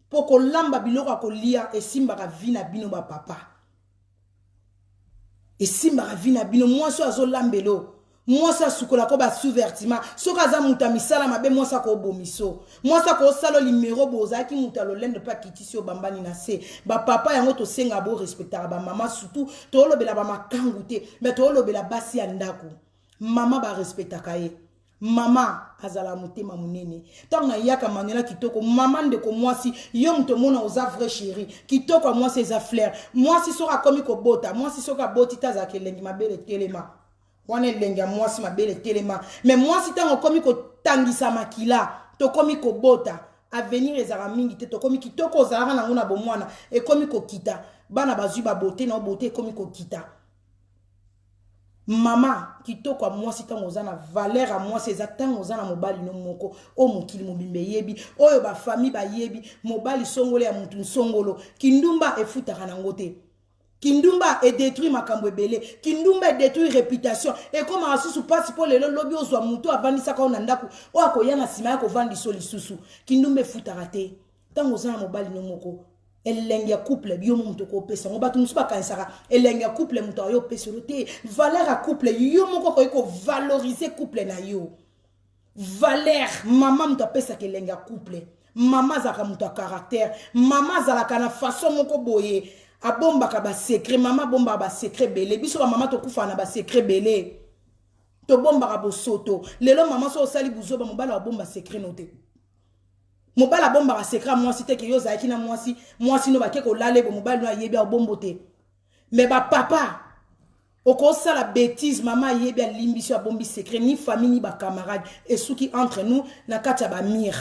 mpo kolamba biloko ya kolia esimbaka vie na bino bapapa, esimbaka vie na bino. Mwasi oyo azolambela o, mwasi asukolaka basous-vêtements, soki aza moto ya misala mabe, mwasi akobomiso, mwasi akosala limero bo ozalaki moto ya lolendo mpe akitisi yo bambani na se. Bapapa, yango tosengaka borespectaka bamama, surtout toolobela bamakangu te, mais toolobela basi ya ndako. Mama barespectaka ye, mama azala motema monene. Ntango nayaka Manuela Kitoko, mama ndeko mwasi, yo moto omona oza vrai chéri. Kitoko ya mwasi eza fleur. Mwasi soki akomi kobota, mwasi soki aboti te, azalaka elengi, mabele telema. Wana elenge ya mwasi, mabele telema. Mais mwasi ntango okomi kotangisa makila, tokomi kobota, avenir ezalaka mingi te. Tokomi kitoko ozalaka nango na bomwana ekomi kokita. Bana bazwi babote na obote, ekomi kokita. Mama, kitoko ya mwasi ntango oza na valeur ya mwasi eza ntango oza na mobali no moko oyo mokili mobimba eyebi, oyo bafamille bayebi, mobali songolo ya mutu nsongolo. Kindumba efutaka nango te. Kindumba edétruire makambo ebele. Kindumba edétruire réputation. Ekomaka susu mpasi mpo lelo lobi ozwa motu avandisaka oyo na ndako oyo akoya na nsima ya kovandisa lisusu. Kindumba efutaka te. Ntango oza na mobali no moko, elenge ya couple yo mo moto okopesa yango. Bato mosusu bakanisaka elenge ya couple moto ayo opeselo te. Valeur ya couple, yo moko okoki kovaloriser couple na yo. Valeur, mama moto apesaka elenge ya couple. Mama azalaka moto ya caractère. Mama azalaka na façon moko boye, abombaka basecret. Mama abombaka basecret ebele. Biso bamama tokufaka na basecret ebele, tobombaka bosoto. Lelo mama so osali buzoba, mobali abomba secret no te. Mobali abombaka secret ya mwasi te. Ke yo ozalaki na mwasi, mwasi no bake kolala ebo, mobali no ayebi, abombo te. Mais bapapa, okosala bétise, mama ayebi, alimbisi, abombi secret. Ni famille ni bacamarade, esuki entre nous na kati ya bamire.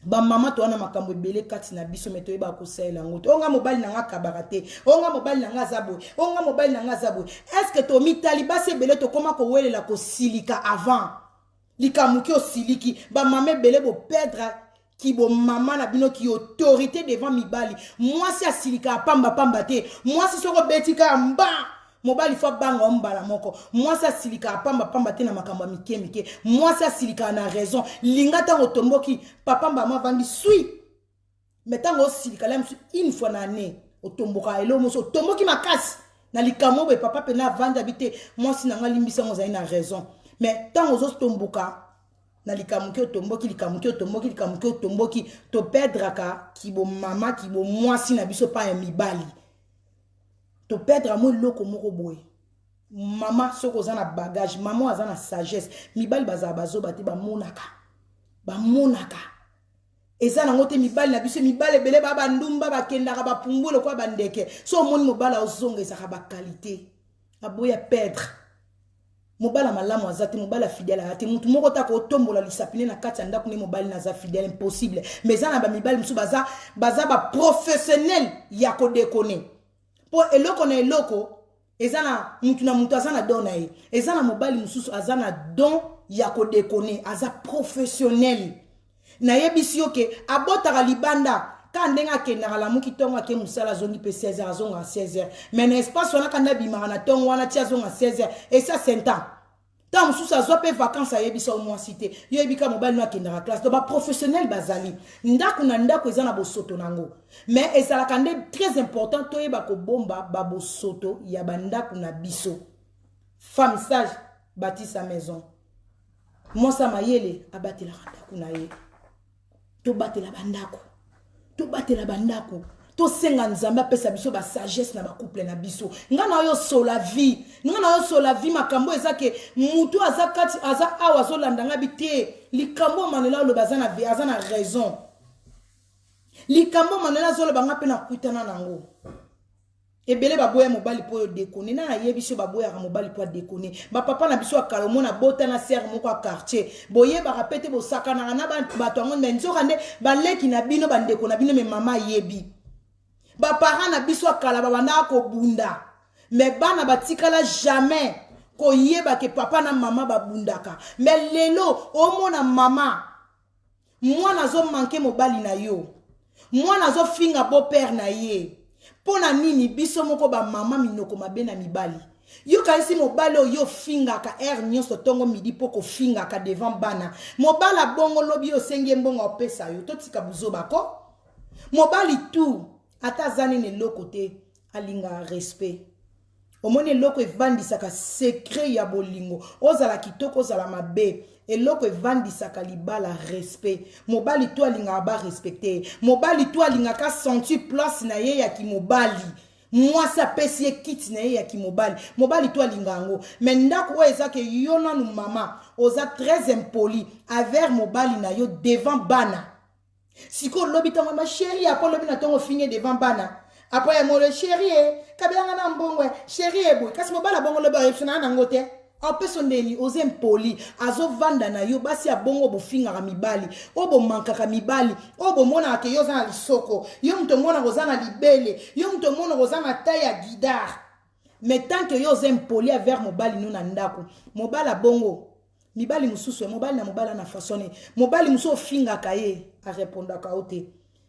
Bamama toza na makambo ebele kati na biso, mais toyebaka kosalela yango te. Onga mobali na nga akabaka te, onga mobali na nga aza boye, onga mobali na nga aza boye. Est ce que tomitali? Basi ebele tokóma kowelela kosilika avant likambo ki osiliki. Bamama ebele boperdre kibomama na bino, ki autorité devant mibali. Mwasi asilikaka pambapamba te. Mwasi soki obeti kaka mba, mobali fo abanga o mbala moko. Mwasi asilikaka pambapamba te na makambo ya mike mike. Mwasi asilikaka na raison. Linga ntango otomboki, papa mbama avandi sui. Mais ntango osilika la mosu, une fois na année otomboka eloko mosu, otomboki makasi na likambo boye, papa pena avandi abi te: "Mwasi na nga, limbisa ngo, ozali na raison." Mais ntango ozotomboka na likambo ki otomboki, likambo ki otomboki, likambo ki otomboki, toperdraka kibomama, kibomwasi na biso pa ya mibali. Toperdre mo eloko moko boye. Mama soki oza na bagage, mama aza na sagesse, mibali bazala bazoba te. Bamonaka, bamonaka. Eza nango te. Mibali na biso, mibali ebele baa bandumba, bakendaka bapumbu lokola bandeke. So omoni mobali azonga, ezalaka baqualité aboya perdre. Mobali ya malamu aza te, mobali ya fidèle aza te. Mutu moko taka otombola lisapine na kati ya ndako nde mobali naza fidèle, impossible. Mais eza na bamibali mosusu baza baprofessionnel ya kodéconner, mpo eloko na eloko eza na mutu na mutu aza na don na ye. Eza na mobali mosusu aza na don ya kodéconner, aza professionnel. Nayebisi yo ke abotaka libanda ka ndenge akendaka, lamuki ntongo, ake mosala, azongi mpe 16 heures, azongaka 16 heures. Mais na espace wana, kanda abimaka na ntongo wana ti azonga 16 heures, esa 5 ans. Ntango mosusu azwa mpe vacance, ayebisa yo mwasi te, yo yebi ka mobali no akendaka classe. Donc baprofessionnel bazali. Ndako na ndako eza na bosoto nango, mais ezalaka nde très important toyeba kobomba babosoto ya bandako na biso. Femme sage bâtit sa maison. Mwasi ya mayele abatelaka ndako na ye. Tobatela bandako, tobatela bandako, tosenga Nzambe apesa biso basagesse na bacouple na biso. Nga na oyo sola vie, nga na oyo sola vie. Makambo eza ke mutu aza kati, aza awa, azolanda nga bi te. Likambo Manuela oloba, aza na raison. Likambo Manuela azoloba, nga mpe nakutana nango. Ebele baboya mobali mpo oyo déconne. Na nayebi so baboyaka mobali mpo adéconner. Bapapa na biso ya kala, omona bota na sere moko ya quartier, boyebaka mpe te, bosakanaka na bato yango, me nzoka nde baleki na bino, bandeko na bino. Me mama ayebi, baparent na biso ya kala babandaka kobunda, me bana batikala jamais koyeba ke papa na mama babundaka. Me lelo omona mama, mwana azomanquer mobali na yo, mwana azofinga beau-père na ye. Mpo na nini? Biso moko bamama, minoko mabe na mibali. Yokanisi mobali oyo ofingaka heure nyonso, ntongo, midi, mpo kofingaka devant bana, mobali abongo lobi osengi ye mbongo, opesa yo. Totika buzoba ko. Mobali tu ata aza nini, eloko te, alingaka respect. Omoni, eloko evandisaka secret ya bolingo, ozala kitoko, ozala mabe, eloko evandisaka libala, respect. Mobali to alingaka barespecter ye. Mobali to alingaka sentir place na ye ya kimobali. Mwasi apesi ye kiti na ye ya kimobali, mobali to alinga yango. Me ndako oyo eza ke yo nanu mama oza très impoli envers mobali na yo devant bana. Sikoyo olobi ntango ma chéri, apo olobi na ntongo, ofinge devant bana, apo ya molo chéri e kabelanga na mbongo, chéri eboye. Kasi mobali abongo lobi ayebiso na nango te, apeso ndeni oza impoli, azovanda na yo. Basi ya bongo, bofingaka mibali oyo, bomankaka mibali oyo, bomonaka ke yo oza na lisoko, yo moto omonaka oza na libele, yo moto omonaka oza na taille ya guidare. Mais tant que yo oza impoli envers mobali no na ndako, mobali abongo, mibali mosusu ya mobali na mobali na façon ne, mobali mosusu ofingaka ye, arépondaka yo te.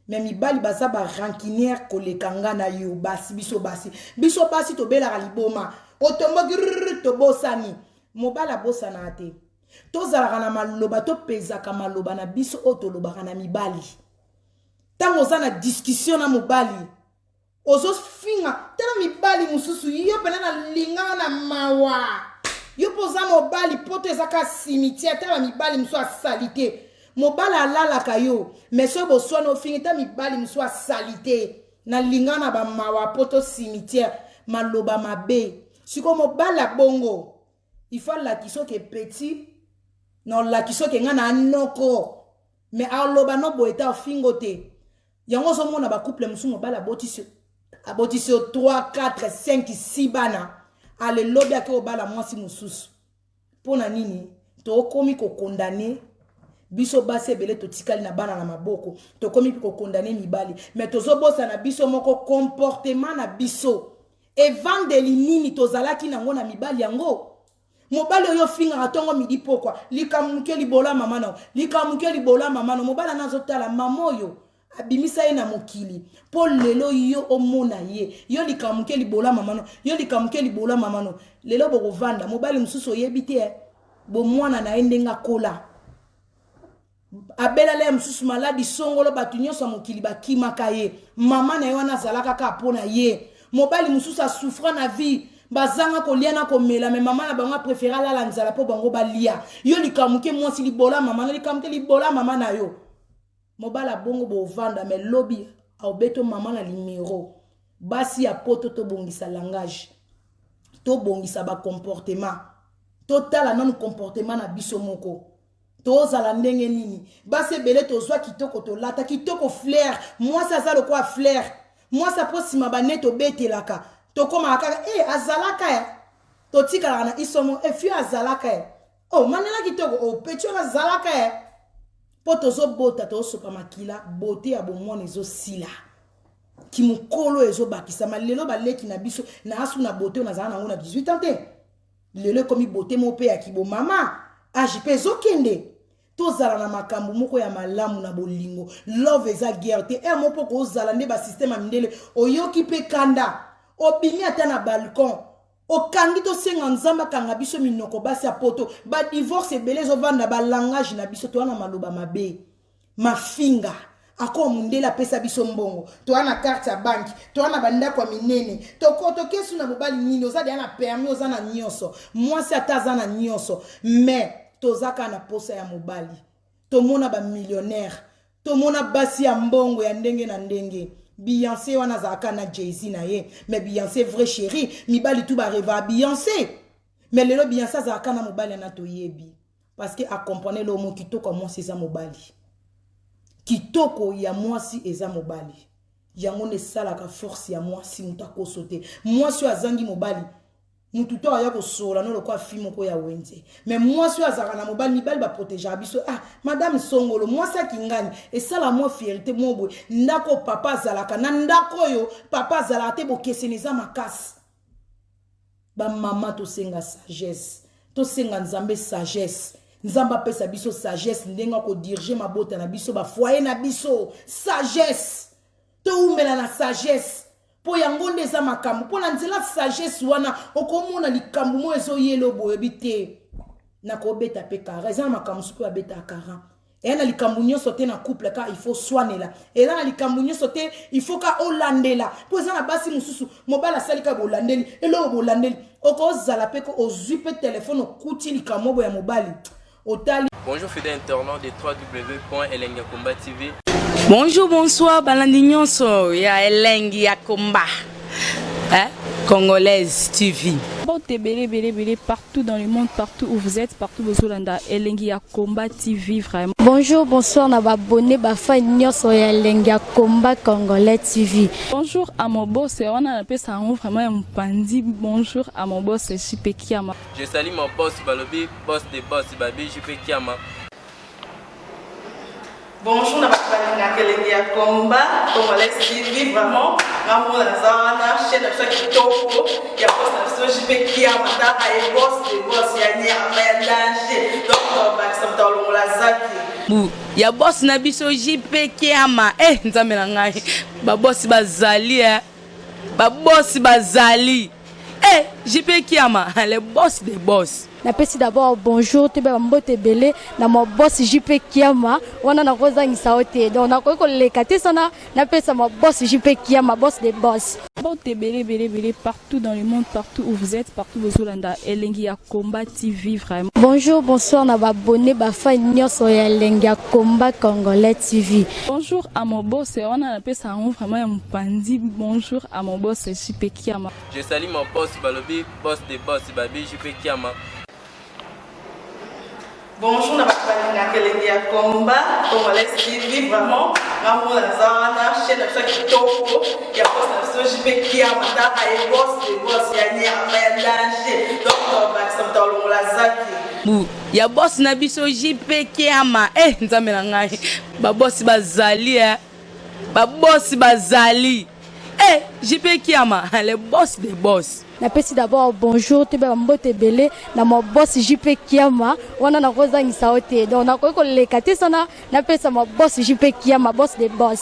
Me mibali baza barancunière koleka nga na yo. Basi, biso basi tobelaka liboma, otomboki, tobosani. Mobali abosanaka te. Tozalaka na maloba, topezaka maloba na biso oyo tolobaka na mibali. Ntango oza na discussion na mobali, ozofinga, tala mibali mosusu, yo mpena nalingaka na mawa, yo mpo oza mobali, poto eza ka cimetière. Tala mibali mosusu asali te, mobali alalaka yo, mais soki boswani, ofingi. Ta mibali mosusu asali te, nalinga na bamawa, poto cimetière, maloba mabe. Sikoyo mobali abongo, il faut alakisa oke petit na olakisa oke ngai na anoko, mais aloba no boye te, afingo te. Yango ozomona bacouple mosusu, mobali abotisi yo 3, 4, 5, 6 bana, alelobi ake obala mwasi mosusu. Mpo na nini tokomi kocondamner biso basi ebele? Totikali na bana na maboko, tokomi kocondamner mibali, mais tozobosana biso moko comportement na biso, evandeli nini tozalaki nango na mibali yango. Mobali oyo ofingaka ntongo, midi, pokwa, likambo moke, libola mama na, likambo moke, libola mama na, mobali ana azotala mama oyo abimisa ye na mokili mpo lelo yo omona ye, yo likambo moke, libola mama no, yo likambo moke, libola mama no. Lelo bokovanda, mobali mosusu oyebi te bomwana na ye ndenge akola, abelala ye mosusu maladi songolo, bato nyonso ya mokili bakimaka ye, mama na ye wana azalaka kaka mpo na ye. Mobali mosusu asouffra na vie, bazanga kolia na komela, me mama na bango apréféré alala nzala mpo bango balia. Yo likambo moke, mwasi, libola mama na, likambo moke, libola mama na yo. Mobali abongo, bovanda, me lobi aobeto mama na limero. Basi ya poto, tobongisa langage, tobongisa bacomportement, totala nanu comportement na biso moko. Tozala ndenge nini? Basi ebele tozwa kitoko, tolata kitoko, fleur. Mwasi aza lokola fleur. Mwasi apo nsima bane tobetelaka, tokomaka kaka e azalaka ya totikalaka na isomo efio azalaka ya o oh, manela kitoko o oh, peti wana azalaka ya mpo tozobota, tozosopa makila, bote ya bomwana ezosila, kimokolo ezobakisama. Lelo baleki na biso na asu na bote oyo nazala nango na 18 ans te, lelo ekomi bote moko mpe ya kibomama, age mpe ezokende. Tozala na makambo moko ya malamu na bolingo. Love eza guerre te. Ere moko mpo kozala nde basystème ya mindele, oyoki mpe kanda, obimi ata na balcon, okangi. Tosenga Nzambe akanga biso minoko. Basi ya Poto, badivorce ebele ezovanda balangage na biso. Toza na maloba mabe, mafinga. Akoma mondele apesa biso mbongo, toza na carte ya banque, toza na bandako ya minene, tokesu na mobali nini, oza deya na permis, oza na nyonso. Mwasi ata aza na nyonso, mais toza kaka na posa ya mobali. Tomona bamillionnaire, tomona basi ya mbongo ya ndenge na ndenge. Beyoncé wana azalaka na Jay-Z na ye, mais Beyoncé vrai chéri, mibali tu barêva Beyoncé. Mais lelo Beyoncé azalaka na mobali ana toyebi, parce que acomprendre lomo kitoko ya mwasi eza mobali, kitoko ya mwasi eza mobali. Yango nde esalaka force ya mwasi. Moto akoso te. Mwasi oyo azangi mobali, mutu to aya kosola no lokola fi moko ya wenze. Mais mwasi oyo azalaka na mobali, mibali baprotégeaka biso. Ah, madame songolo, mwasi akingani esala mwa fierté mo boye. Ndako papa azalaka na ndako oyo papa azalaka te, bokeseni eza makasi. Bamama, tosenga sagesse, tosenga Nzambe sagesse. Nzambe apesa biso sagesse ndenge akodiriger mabota na biso, bafoyer na biso. Sagesse, toumela na sagesse, mpo yango nde eza makambo. Mpo na nzela sagesse wana, okomona likambo moko ezoyela, oboyebi te. Nakobeta mpe kara, eza na makambo mosusu mpe babetaka kara. Eya na likambo nyonso te na couple ka il faut swanela, eza na likambo nyonso te il faut ka olandela, mpo eza na basi mosusu, mobali asali ka bolandeli eloko, bolandeli. Okozala mpe ko ozwi mpe telefone, okuti likambo boya mobali, otali. Bonjour fidèles internautes de www.elengiyakomba TV. Bonjour, bonsoir, balandi nyonso ya Elengi ya Komba, hein? Congolaise TV. Mbote ebele ebele ebele partout dans le monde, partout où vous êtes, partout bozolanda Elengi ya Komba TV vraiment. Bonjour, bonsoir na baabonnés, bafans nyonso ya Elengi ya Komba Congolais TV. Bonjour à mon boss, wana napesa yango vraiment ya mopandi. Bonjour à mon boss JP Kiama. Je salue mon boss Balobi, boss de boss Babi JP Kiama. Bonjour na bato balingaka Elengi ya Komba Congolais TV. Vraiment, ngamona naza wana, chaîne na biso ya kitoko ya boss na biso JP Kiama. Taka ye, boss de boss ya nyama ya danger. Donc tobakisa moto alongola zaki Bu ya boss na biso JP Kiama. Eh, Nzambe na ngai, babosi bazali, eh. Babosi bazali. Eh, JP Kiama, le boss des boss. Napesi d'abord bonjour, toyeba bambote ebele na ma boss JP Kiama. Wana nakozangisa yo te, donc nakoki koleka te sana napesa ma boss JP Kiama, boss de boss. Mbote ebele ebele ebele partout dans le monde, partout où vous êtes, partout bozolanda Elengi ya Komba TV vraiment. Bonjour, bonsoir na baabonnés, bafans nyonso ya Elengi ya Komba Congolais TV. Bonjour à mon boss, wana napesa yango vraiment ya mopandi. Bonjour à mon boss JP Kiama. Je salue mon boss Balobi, boss de boss Babi JP Kiama. Bonjour na bato balingaka Elengi ya Komba Congolais TV. Vraiment, ngamona naza wana, chaîne na biso ya kitoko ya boss na biso JP Kiama. Taka ye, boss de boss ya nyama ya danger. Donc tobakisa moto alongola zaki Bu ya boss na biso JP Kiama. Eh, Nzambe na ngai, babosi bazali, eh. Babosi bazali. Eh, JP Kiama, le boss des boss. Napesi d'abord bonjour, toyeba bambote ebele na ma boss JP Kiama. Wana nakozangisa yo te, donc nakoki koleka te sana napesa ma boss JP Kiama, boss de boss.